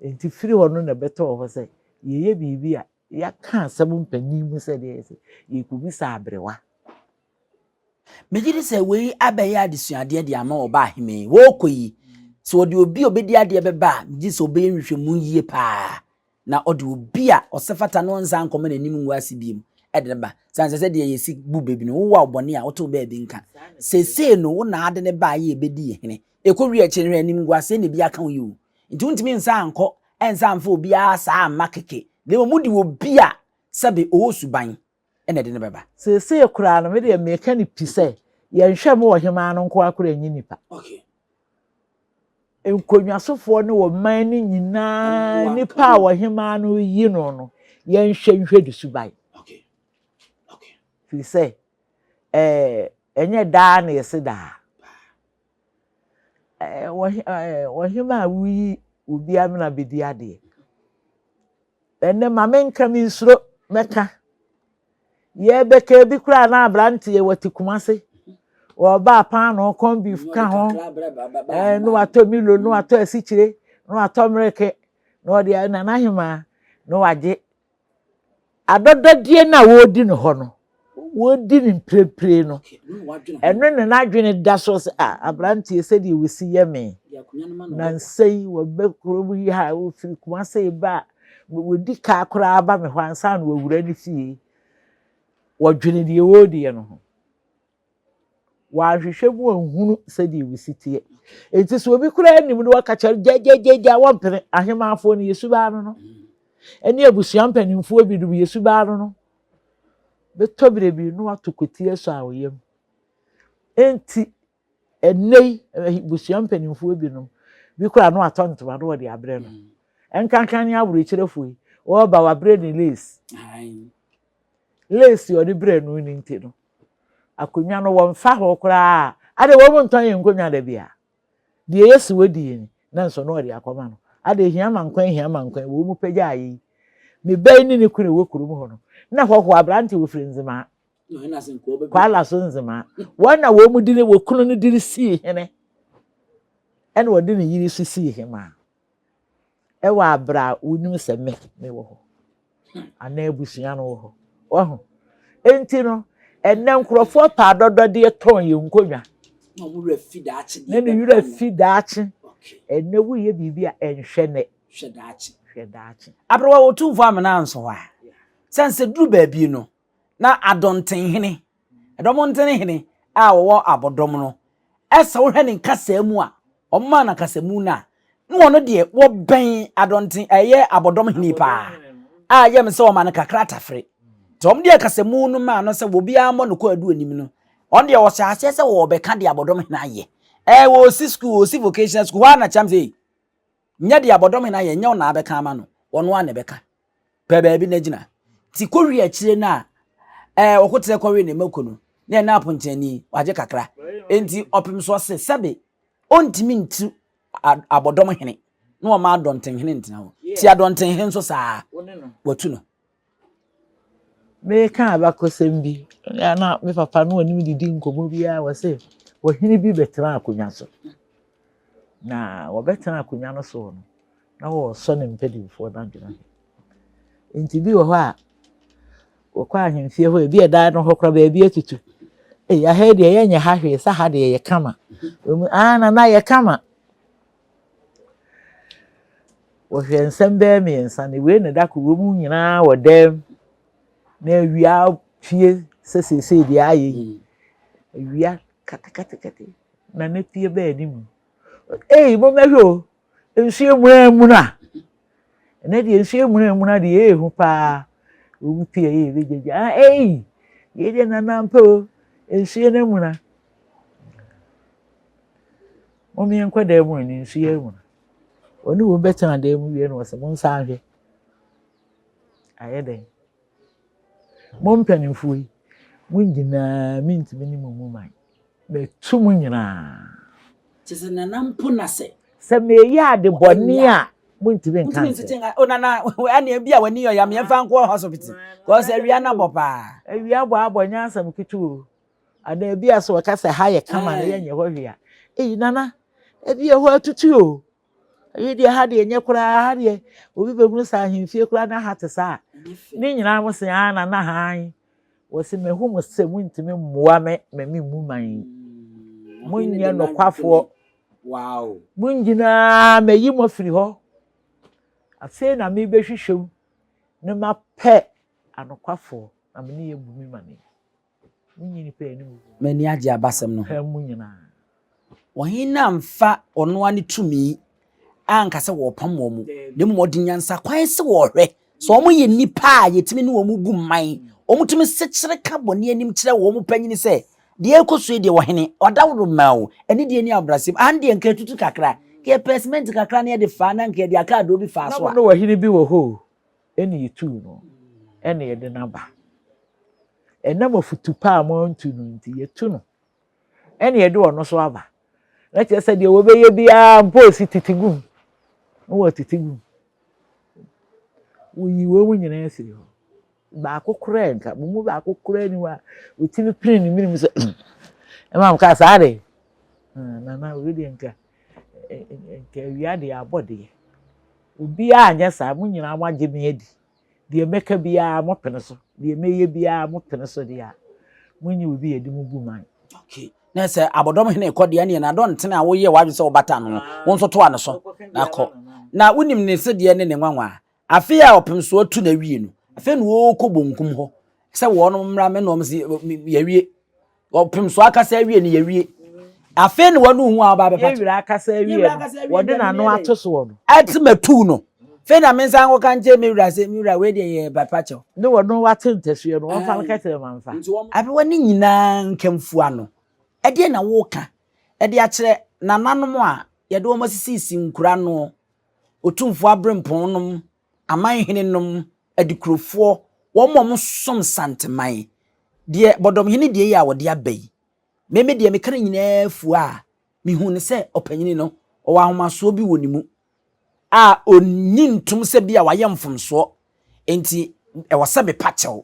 Enti firi hɔ no na ɛbɛtɔɔ hɔ sɛ yɛyɛ biribi a, yɛaka asɛm mpanin mu sɛdeɛ ɛyɛ sɛ yɛrekɔbisa aberewa. Megye di sɛ wei abɛyɛ adesuadeɛ de ama ɔbaa heme yi. Wɔrekɔ yi, sɛ ɔde obi a ɔbɛdi adeɛ bɛba a, megye di sɛ ɔbɛyɛ nhwehwɛmu yie paa na ɔde obi a ɔsɛ fata na ɔnsan nkɔma n'anim ngu ase bio de no ba. Sane sɛ sɛdeɛ yɛsi bu bɛ bi no, wowo a bɔne a, wotew baabi nka. Seesei no, wo na ade no baeɛ a ɛbɛdii hene. Ɛkɔwie akyire no, hwɛ, animguaseɛ na ebi aka wo yi o. Nti wontumi nsan nkɔ nsan mfa obiara saa mma kɛkɛ, na mmom wode obi a sɛbe ɔwɔ suban. na ɛde no bɛba. Seesei koraa no, me deɛ meka no pi sɛ, yɛnhwɛ mo ɔhemaa no nko ara koraa nyi nipa. Okay. Nkonnwasofoɔ ne ɔman no nyinaa nipa a ɔhemaa no yi no no, yɛnhwɛ nhwɛ ne suban. Okay. Okay. Firi sɛ, ɛɛ, ɛnyɛ daa na yɛse daa. Ɛɛ, ɔhe, ɛɛ, ɔhemaa a woyi obi amena bɛdi adeɛ. Ɛnnɛ ma menka mensuro mɛka. Yɛbɛka bi koraa na aberanteɛ wɔte Kumase. Wɔba paanoo corn beef ka ho. Ɛɛ na watɔ milo na watɔ asikyire na watɔ mmereke na ɔde nana hemaa na wagye. Adɔdɔdeɛ no a wɔredi no hɔ no, wɔredi no mprempren no, ɛno na n'adwene da so sɛ, ah, aberanteɛ sɛdeɛ wɔsi yɛ me. Nansa yi wɔbɛ kurom yi ha, wɔfiri Kumase ba a, wɔdi kaa koraa ba me hɔ ansa na wɔawura ne fie. Wɔdwene deɛ wɔrediɛ no ho. Wɔanhwehwɛ mu anhunu sɛdeɛ wɔsi teɛ. Enti sɛ obi koraa nim no wɔka kyerɛ gyagyagyaagya wɔmpene. Ahemaafoɔ no yɛ subaa no no. Ɛne abusua mpanimfoɔ binom yɛ subaa no no. Bɛtɔ berɛ bi na wato kɔti asɔ a ɔyam. Enti ɛnnɛ yi abusua mpanimfoɔ binom bi koraa na watɔ ntoma na wɔde abrɛ no. Ɛnkankan ne awerɛkyerɛfoɔ yi, wɔreba wabrɛ ne lace. Lace a ɔde brɛ no no nti no, Akonnwa no wɔmfa hɔ koraa. Ade wɔn ntɔn yɛn nkonnwa da bia. Deɛ yɛsi wɔ die ni, na nso na ɔde akɔma no. Ade hia ma nkwan hia ma nkwan wɔn mu pagya ayɛ yi. Me ba yi ne ne kunu wɔ kurom hɔ no, na hɔhoɔ aberante wɔfiri Nzemaa. Kwala so Nzemaa. Wɔn na wɔn mu di ne wɔ kunu no de sii hene. Ɛna wɔde ne yere so sii hemaa. Ɛwɔ abrɛ a wonim sɛ me mewɔ hɔ anaa abusua no wɔ hɔ. Wahu? Enti no, ɛnnɛ nkurɔfoɔ pɛ adɔdɔdeɛ tɔn yɛn nkonnwa. Na wɔn werɛ fi daakye deɛ Na ne werɛ fi daakye. Ɛnnɛ woyɛ biribi a ɛnhwɛ nnɛ. Hwɛ daakye. Hwɛ daakye. Aberewa Otumfoɔ Amena anso hɔ a, sɛ nsɛ duru baabi no, na Adɔntenhene, Ɛdɔmntene hene a wɔwɔ abɔdɔm no, sɛ wohwɛ ne nkasaa mu a, wɔmaa no akasamu no a, na ɔno deɛ wɔbɛn adɔnten ɛyɛ abɔdɔm hene paa a yɛ me sɛ wɔma no kakra tafere. Nti wɔn de akasamu no maa no sɛ obiara mmɔ no kwaadu anim no, ɔno deɛ ɔhyɛ aseɛ sɛ wɔrebɛka deɛ abɔdɔm hene ayɛ. Ɛɛ wɔresi school, wɔresi vocational school, hɔ ara na kyɛm sɛ nyɛ deɛ abɔdɔm hene ayɛ, nyɛ wo na abɛka ama no, ɔno ara na ɛbɛka. Pɛ baabi na gyina. Nti kɔwie akyire no a, ɛɛ ɔkoterɛ kɔwe ne mako no, na ɛna aponkyerɛni, wagye kakra. Nti ɔpem so ɔse sɛbe ɔntumi ntu abɔdɔm hene na ɔma adɔntenhene ntena hɔ. Ti adɔntenhene nso saa, watu no. Meka abakɔsɛm bi, na me papa no ɔne me didi nkɔmmɔ biara wɔ se ɔhene bi bɛtena akonnwa so. Na wɔbɛtena akonnwa no so no, na wɔresɔ ne mpanimfoɔ no adwene ahwɛ. Nti bi wɔ hɔ a, wɔkɔ ahemfie hɔ, ebi ɛdan no hɔ koraa baabi atutu. Ei, aha yi deɛ yɛnyɛ ha hwee, sɛ ha deɛ yɛ kama. Wɔn ah nana yɛ kama. Wɔhwɛ nsɛm bɛyɛ mmiɛnsa na wei na da ko wɔn mu nyinaa wɔ dɛm na awia pie sɛ seesei deɛ ayɛ yi. Awia katekate na ne pie bɛɛ anim. Ei, mommɛhwɛ o, Nsuo emunamuna. Ɛnɛ deɛ nsuo emunamuna deɛ ɛyɛ hu paa. Obi pii a yɛ bɛgyagya. Ah, ei, yei deɛ nana mpa o. Nsuo no amuna. Mom yɛnkɔ dan mu ani nsuo amuna. Wɔne wɔn bɛtena dan mu wie no wɔsɛ mo nsa nhwɛ. Ayɛ dɛn? Mo mpanimfoɔ yi, mo nyinaa mentumi ne mo mu man. Matu mo nyinaa. Kyerɛ sɛ nana mpo na sɛ. Sɛ meyɛ ade bɔne a, montumi nka nkyerɛ. O nana, ɛne ebi a w'ani yɛ ɔyam, yɛmfa nkɔ hospital. Kɔɔ sɛ awia no abɔ paa. Awia bɔ abɔ nyɛ asɛm ketewa o. Anaa ebi a sɛ wɔka sɛ ha yɛ kama na yɛnyɛ hɔ hwee a. Eyi nana, ebi ɛhɔ atutu o. Eyi deɛ ha deɛ nyɛ koraa, ha deɛ obi bɛhunu sɛ ahemfie koraa na ha te saa. Ne nyinaa mo se aa nana hann. Wɔse mahu mo sɛ montumi mmoa me ma memmu man yi. Monyɛ nokwafoɔ. Mo nyinaa mayi mo afiri hɔ. Afei na mebɛhwehwɛ mu na mapɛ anokwafoɔ na me ne yɛ bu me man yi. Monyi nnipa anim gu. M'ani agye abasɛm no ho. Pɛ mo nyinaa. Ɔhene no amfa ɔno ara ne tumi anka sɛ wɔrepam wɔn, na mmom ɔde nyansakwan sɛ wɔrehwɛ sɛ wɔyɛ nnipa a yɛtumi ne wɔn gu man. Wɔtumi sekyere ka bɔne anim kyerɛ wɔn panyini sɛ, deɛ ɛrekɔ so yi deɛ ɔhene, ɔdaworo mmaa o, anidie ne ahobrɛaseɛ mu, aha no deɛ nka atutu kakra, nka yɛpɛ simɛnti kakra na yɛde faa na nka yɛde akaadoo bi faa Na so mo a. ne ɔhene bi wɔ hɔ o, ɛna yɛtuu no, ɛna yɛde no aba. Ɛnam afutu pa a moantu no nti, yɛatu no, ɛna yɛde ɔno nso aba. Na kyerɛ sɛ deɛ wɔbɛyɛ biara mpo ɔsi tete gu mu, na wɔtete gu mu. Wɔyi wɔn nyinaa firi hɔ. Baako koraa nka, mo mu baako koraa ni hɔ a ɔtumi pene ne menem sɛ ɛma mo kaa saa de. Nana wei deɛ nka nka awia deɛ abɔ deɛ. Obiara anyɛ saa, mo nyinaa moagye me adi. Deɛ mɛka biara mopene so, deɛ mɛyɛ biara mopene so deɛ a, monyɛ obi a yɛde mo bu man. Okay. Na sɛ abɔdɔm hene kɔ deɛ neɛ na dɔntene a woyɛ w'adwene sɛ wobata no no, wo nso toa no so na kɔ. Na wonim ne sedeɛ ne ne nwanwa. Afei a ɔpem so atu na awie no, afei na ɔrekɔ bonkum hɔ sɛ wɔn mmra me na wɔn si yɛwie. Ɔpem so akasa awie no yɛwie. Afei na wɔn hu a ɔba abɛpa. Yɛwura akasa awie no, wɔde n'ano ato soɔ no. Ɛte matu no. Afei na me nsa nkɔka nkyɛn me wura sɛ me wura wei deɛ yɛ bɛpa kyɛw. Ne wɔn wate ntasuo no, wɔmfa no kɛtɛ ma mfa. Aberewa ne nyinaa nkamfua no, ɛdeɛ na woka ɛde akyerɛ nananom a yɛde wɔn asisisi nkura no Otumfoɔ aberempɔn nom, aman hene nom, adikurofoɔ, wɔn a wɔsom Santeman, deɛ Bɔdɔmhene deɛ yi a wɔde aba yi, me me deɛ meka no nyinaa fua a, mehu no sɛ ɔpanyini no, ɔwɔ ahomasoɔ bi wɔ ne mu a ɔnyi ntom sɛ bi a wayɛ mfomsoɔ, enti ɛwɔ sɛ mepa kyɛw.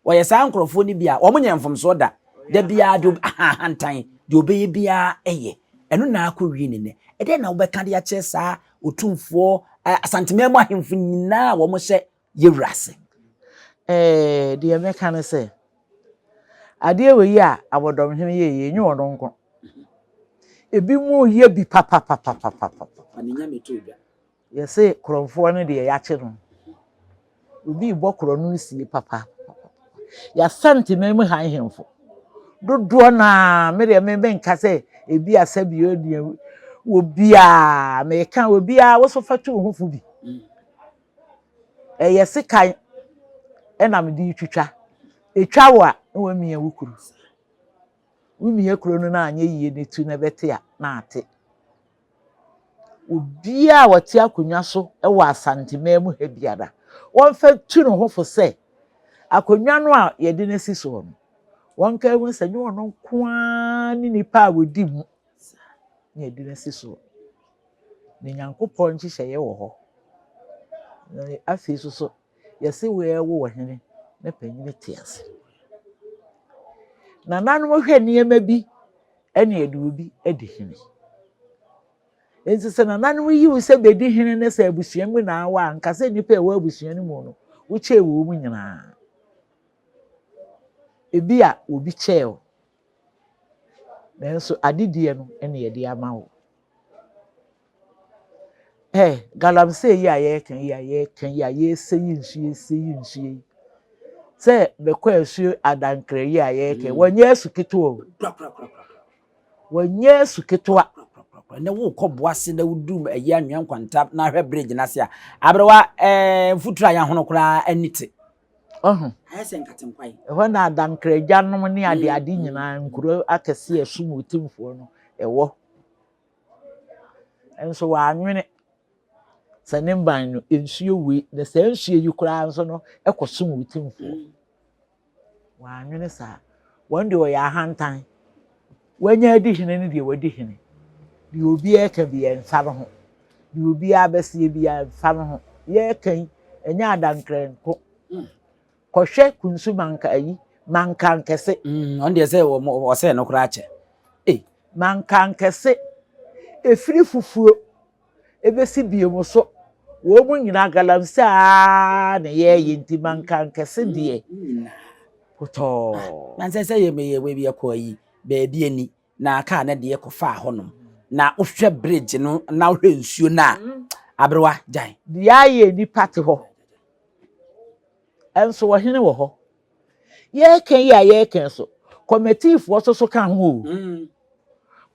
Wɔyɛ saa nkurɔfoɔ no bi a, wɔnyɛ mfomsoɔ da. Da biara deɛ ahantan, deɛ ɔbɛyɛ biara yɛ. Ɛno na akɔwie ne nnɛ. Ɛdeɛn na wobɛka de akyerɛ saa otumfoɔ Asanteman mu ahemfo nyinaa a wɔhyɛ yɛwura ase? Ɛɛ, deɛ mɛka ne sɛ, adeɛ wei a Abɔdɔmhene yɛeɛ yi, ɛnyɛ ɔno nko. Ebinom reyɛ bi papapapapapa. Yɛse korɔmfoɔ no deɛ yɛakye no. Obi rebɔ korɔ no sie papa. Yɛasantema mu ha nhemfo. Dodoɔ no ara, me deɛ me menka sɛ ebi asɛ bi deɛ obiara meka obiara wo so fa tu wo ho fo bi. Ɛyɛ sekan ɛna mede retwitwa. Etwa wo a na wamia wo kuru. Womia kuro no na anyɛ yie na etu na ɛbɛte a na ate. Obiara a ɔte akonnwa so wɔ Asanteman mu ha biara, wɔmfa ntu ne ho fo sɛ akonnwa no a yɛde no asi soɔ no, wɔnka nhu sɛ nyɛ ɔno nko ara ne nipa a ɔdi mu na yɛde no asi soɔ. Na Nyankopɔn nhyehyɛeɛ wɔ hɔ. Na afei nso so, yɛse wɔawo ɔhene na panyini te ase. Nananom hwɛ nneɛma bi ɛne yɛde obi adi hene. Enti sɛ nananom yi wo sɛ bedi hene ne sɛ abusua mu na awɔ a, nka sɛ nnipa a ɛwɔ abusua no mu no, wokyɛɛ wɔn mu nyinaa. Ebi a obi kyɛɛ wo, nanso adedie no ɛne yɛde ama wo. Ɛ galamsey yi a yɛreka yi a yɛreka yi a yɛresɛ yi nsuo yɛsɛ yi nsuo yi sɛ bɛkɔ asuo adankra yi a yɛreka yi wɔnyɛ asu ketewa o wɔnyɛ asu ketewa. Na wokɔ boase na wodu ayi anwea nkwanta na ahwɛ bridge no ase a aberewa ɛɛ mfuturo a yɛahono koraa ani te. Ɔho. Ayɛ sɛ nkatenkwan. Ɛhɔ na adankra agyanom ne adeade nyinaa nkuro akɛse a ɛsom otumfoɔ no ɛwɔ. Nso wannwene sɛ ne mban no nsuo wei na saa nsuo yi koraa nso no kɔsom wo timfoɔ. Wannwene saa. Wɔn deɛ ɔyɛ ahantan. Wanya adi hene no deɛ wadi hene. Deɛ obiara ka bi ɛmfa no ho. Deɛ obiara bɛseɛ bi ɛmfa no ho. Yɛreka yi, ɛnyɛ adankrɛ nko. Kɔhwɛ kunsu manka ayi, mankankɛse. Mm, ɔno deɛ sɛ ɔsɛɛ no koraa kyɛ. Ei. Mankankɛse, ɛfiri fufuo ɛbɛsi biom so, wɔn mu nyinaa galamsey ara na yɛreyɛ nti mankankɛse deɛ potɔɔ. Na nsɛ sɛ yɛ meyɛ wei yɛkɔ ayi baabi ani na kaa no deɛ kɔfaa hɔnom na wohwɛ bridge no na wohwɛ nsuo no a aberewa gyae. Deɛ ayɛ nnipa te hɔ Nso ɔhene wɔ hɔ. Yɛreka yi a yɛreka yi so, kɔmɛtiifoɔ nso so ka ho o. Mm.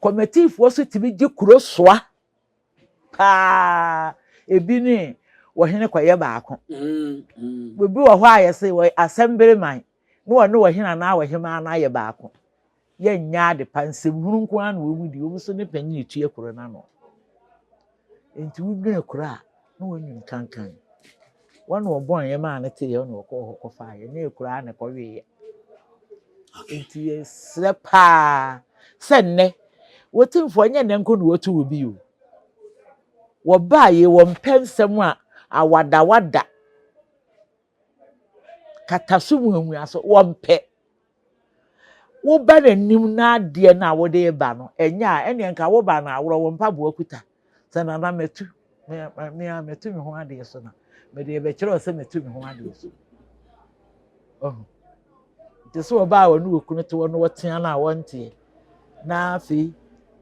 Kɔmɛtiifoɔ nso tumi gye kuro soa paa. Ebi ne ɔhene kɔyɛ baako. Mm, mm. Obi wɔ hɔ a yɛse wɔ asɛmbere man. Na wɔne ɔhene anaa ɔhemmaa no ayɛ baako. Yɛnyɛ ade pa, nsɛmhunu nko ara na wɔn di, wɔn nso ne panyin retua kuro no ano. Nti wodwene kuro a, na wɔnwene kankan. Wɔn na wɔbɔn yɛ maa no teeɛ na wɔkɔɔ hɔ kɔfaeɛ, nyɛ kuro ara na ɛkɔweeɛ. Nti yɛsrɛ paa sɛ nnɛ, wɔtimfoɔ nyɛ nnɛ nko na wɔtu wɔ bi o. Wɔbaa yei wɔmpɛ nsɛm a awadawada, kataso muamuaso, wɔmpɛ. Woba n'anim na adeɛ no a wode reba no, ɛnyɛ a, ɛnneɛ nka woba no aworɔ wo mpaboa kuta. Sɛ nana matu, me me a matu me ho adeɛ so na mede rebɛkyerɛ wo sɛ matu me ho adeɛ so. Ɔho. Nti sɛ ɔbaa a ɔne okunu te hɔ no wɔtea no a wɔnteɛ. Na afei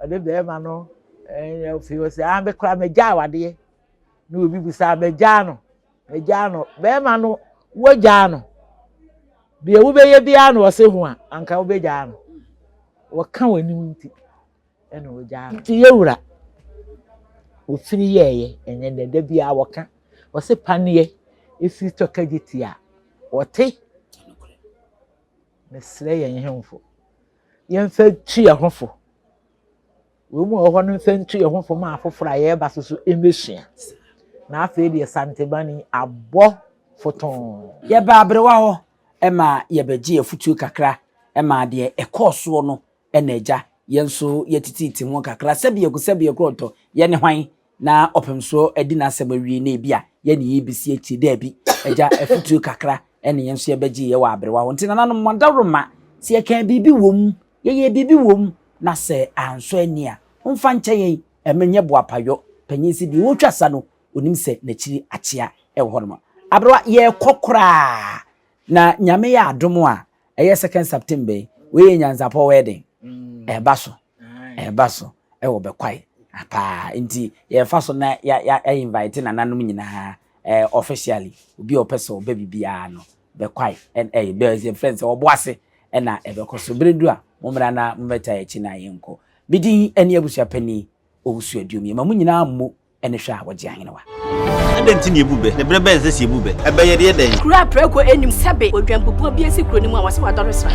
ɔde bɛrima no ɛɛ afei ɔsɛ ah me koraa magyaa wadeɛ. Na obi bisa magyaa no. Magyaa no. Bɛrima no, wogyaa no. Deɛ wobɛyɛ biara na ɔse ho a, anka wobɛgyaa no. Wɔka w'anim nti, ɛna wogyaa no. Nti yɛwura, ofiri yɛɛyɛ, ɛnyɛ dɛ, da biara wɔka. Ɔse paneɛ ɛfiri tɔ kagye ti a, wɔte. Mesrɛ yɛn hemfo, yɛmfa ntu yɛn ho fo. Wɔn mu a wɔwɔ hɔ no mfa ntu yɛn ho fo ma afoforɔ a yɛreba so so mmɛsua. Na afei deɛ Santebani abɔ fotoo. Yɛbaa aberewa hɔ ma yɛbɛgyee afutuo kakra maa deɛ ɛkɔɔ soɔ no na agya yɛn nso yɛtitiiti ho kakra sɛbiako sɛbiako ɔtɔ yɛne hwan na ɔpem soɔ adi n'asɛm awie na ebi a yɛne yɛrebɛsi akyire daabi agya afutuo kakra ɛne yɛn nso yɛbɛgyeeɛ wɔ aberewa hɔ nti nananom mo adaworoma sɛ yɛkaa biribi wɔ mu Yɛyɛɛ biribi wom na sɛ ansɔ ani a, momfa nkyɛ yɛn, ɛno nyɛ boapayɔ. Panyin se deɛ ɔretwa sa no, ɔnim sɛ n'akyiri akyea wɔ hɔnom. Aberewa, yɛrekɔ koraa na Nyame yɛ adom a, ɛyɛ second September yi, wei yɛ nyansapɔ wedding, ɛreba so, ɛreba so wɔ Bɛkwae paa, nti yɛrefa so na yɛ yɛ invite nananom nyinaa eh, officially, obi a ɔpɛ sɛ ɔba biribiara no, Bɛkwae, ɛ ɛ bɛ yɛfrɛ no sɛ Ɔboase na ɛbɛkɔ so. Bere du a, mommra na mommɛtaa yɛn akyi na yɛnkɔ. Me din ne Abusuapanin Owusu Aduom. Yɛma mo nyinaa mmo ne hwɛ a wɔgye ahenewa. Adɛn nti na yebu bɛ, na bere bɛn na ɛsɛ sɛ yebu bɛ? Ɛbɛ yɛ deɛ dɛn? Kuro a prako nnim sɛbe odwanbubuo bi asi kuro no mu a wɔse wadɔre sra.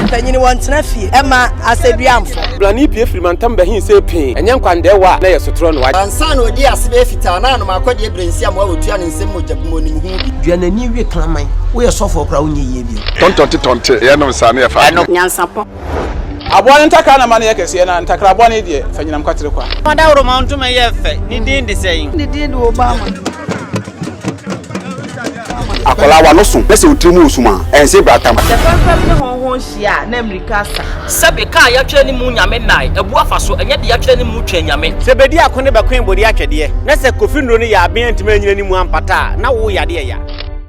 Mpanyin wɔntena fie mma asɛduamfo. Blani pue firi mantam bɛhe see pee, ɛnyɛ nkwandɛɛwa a na ɛyɛ sotorɔ no. Ansa na ɔdii ase bɛyɛ fitaa na anom akɔdeɛ berɛ nsi amoa wɔtua ne nsam mogya bi mu ɔnim ho bi. Dua n'ani we kraman. Woyɛ sɔfoɔ koraa wonyɛ yie bio. Tɔntɔnte tɔnte, yɛnom saa na yɛfa adwene. Nyansapɔ. Aboa no ntakra na ma no yɛ kɛseɛ, na ntakra bɔne deɛ, fa nyinam kwatere kwa. Ɔdawuroma ntoma yɛ fɛ, ne din de sɛn? Ne din de Obama. Akwadaa w'ano so na sɛ wo tiri mu wɔ sum a, ɛnse bratam. Sɛ fɛmfɛm ne hɔnhɔn hyia a, na mmirika asa. Sɛbe, ka a yɛatwerɛ ne mu Nyame nnae, abu afa so, ɛnyɛ deɛ yɛatwerɛ ne mu Twɛn Nyame. Sɛ bedi ako ne bɛkoe bode atwɛdeɛ, na sɛ Kofi nnuro no yɛ aben antumi anyina ne mu ampata a, na wo yadeɛ ya.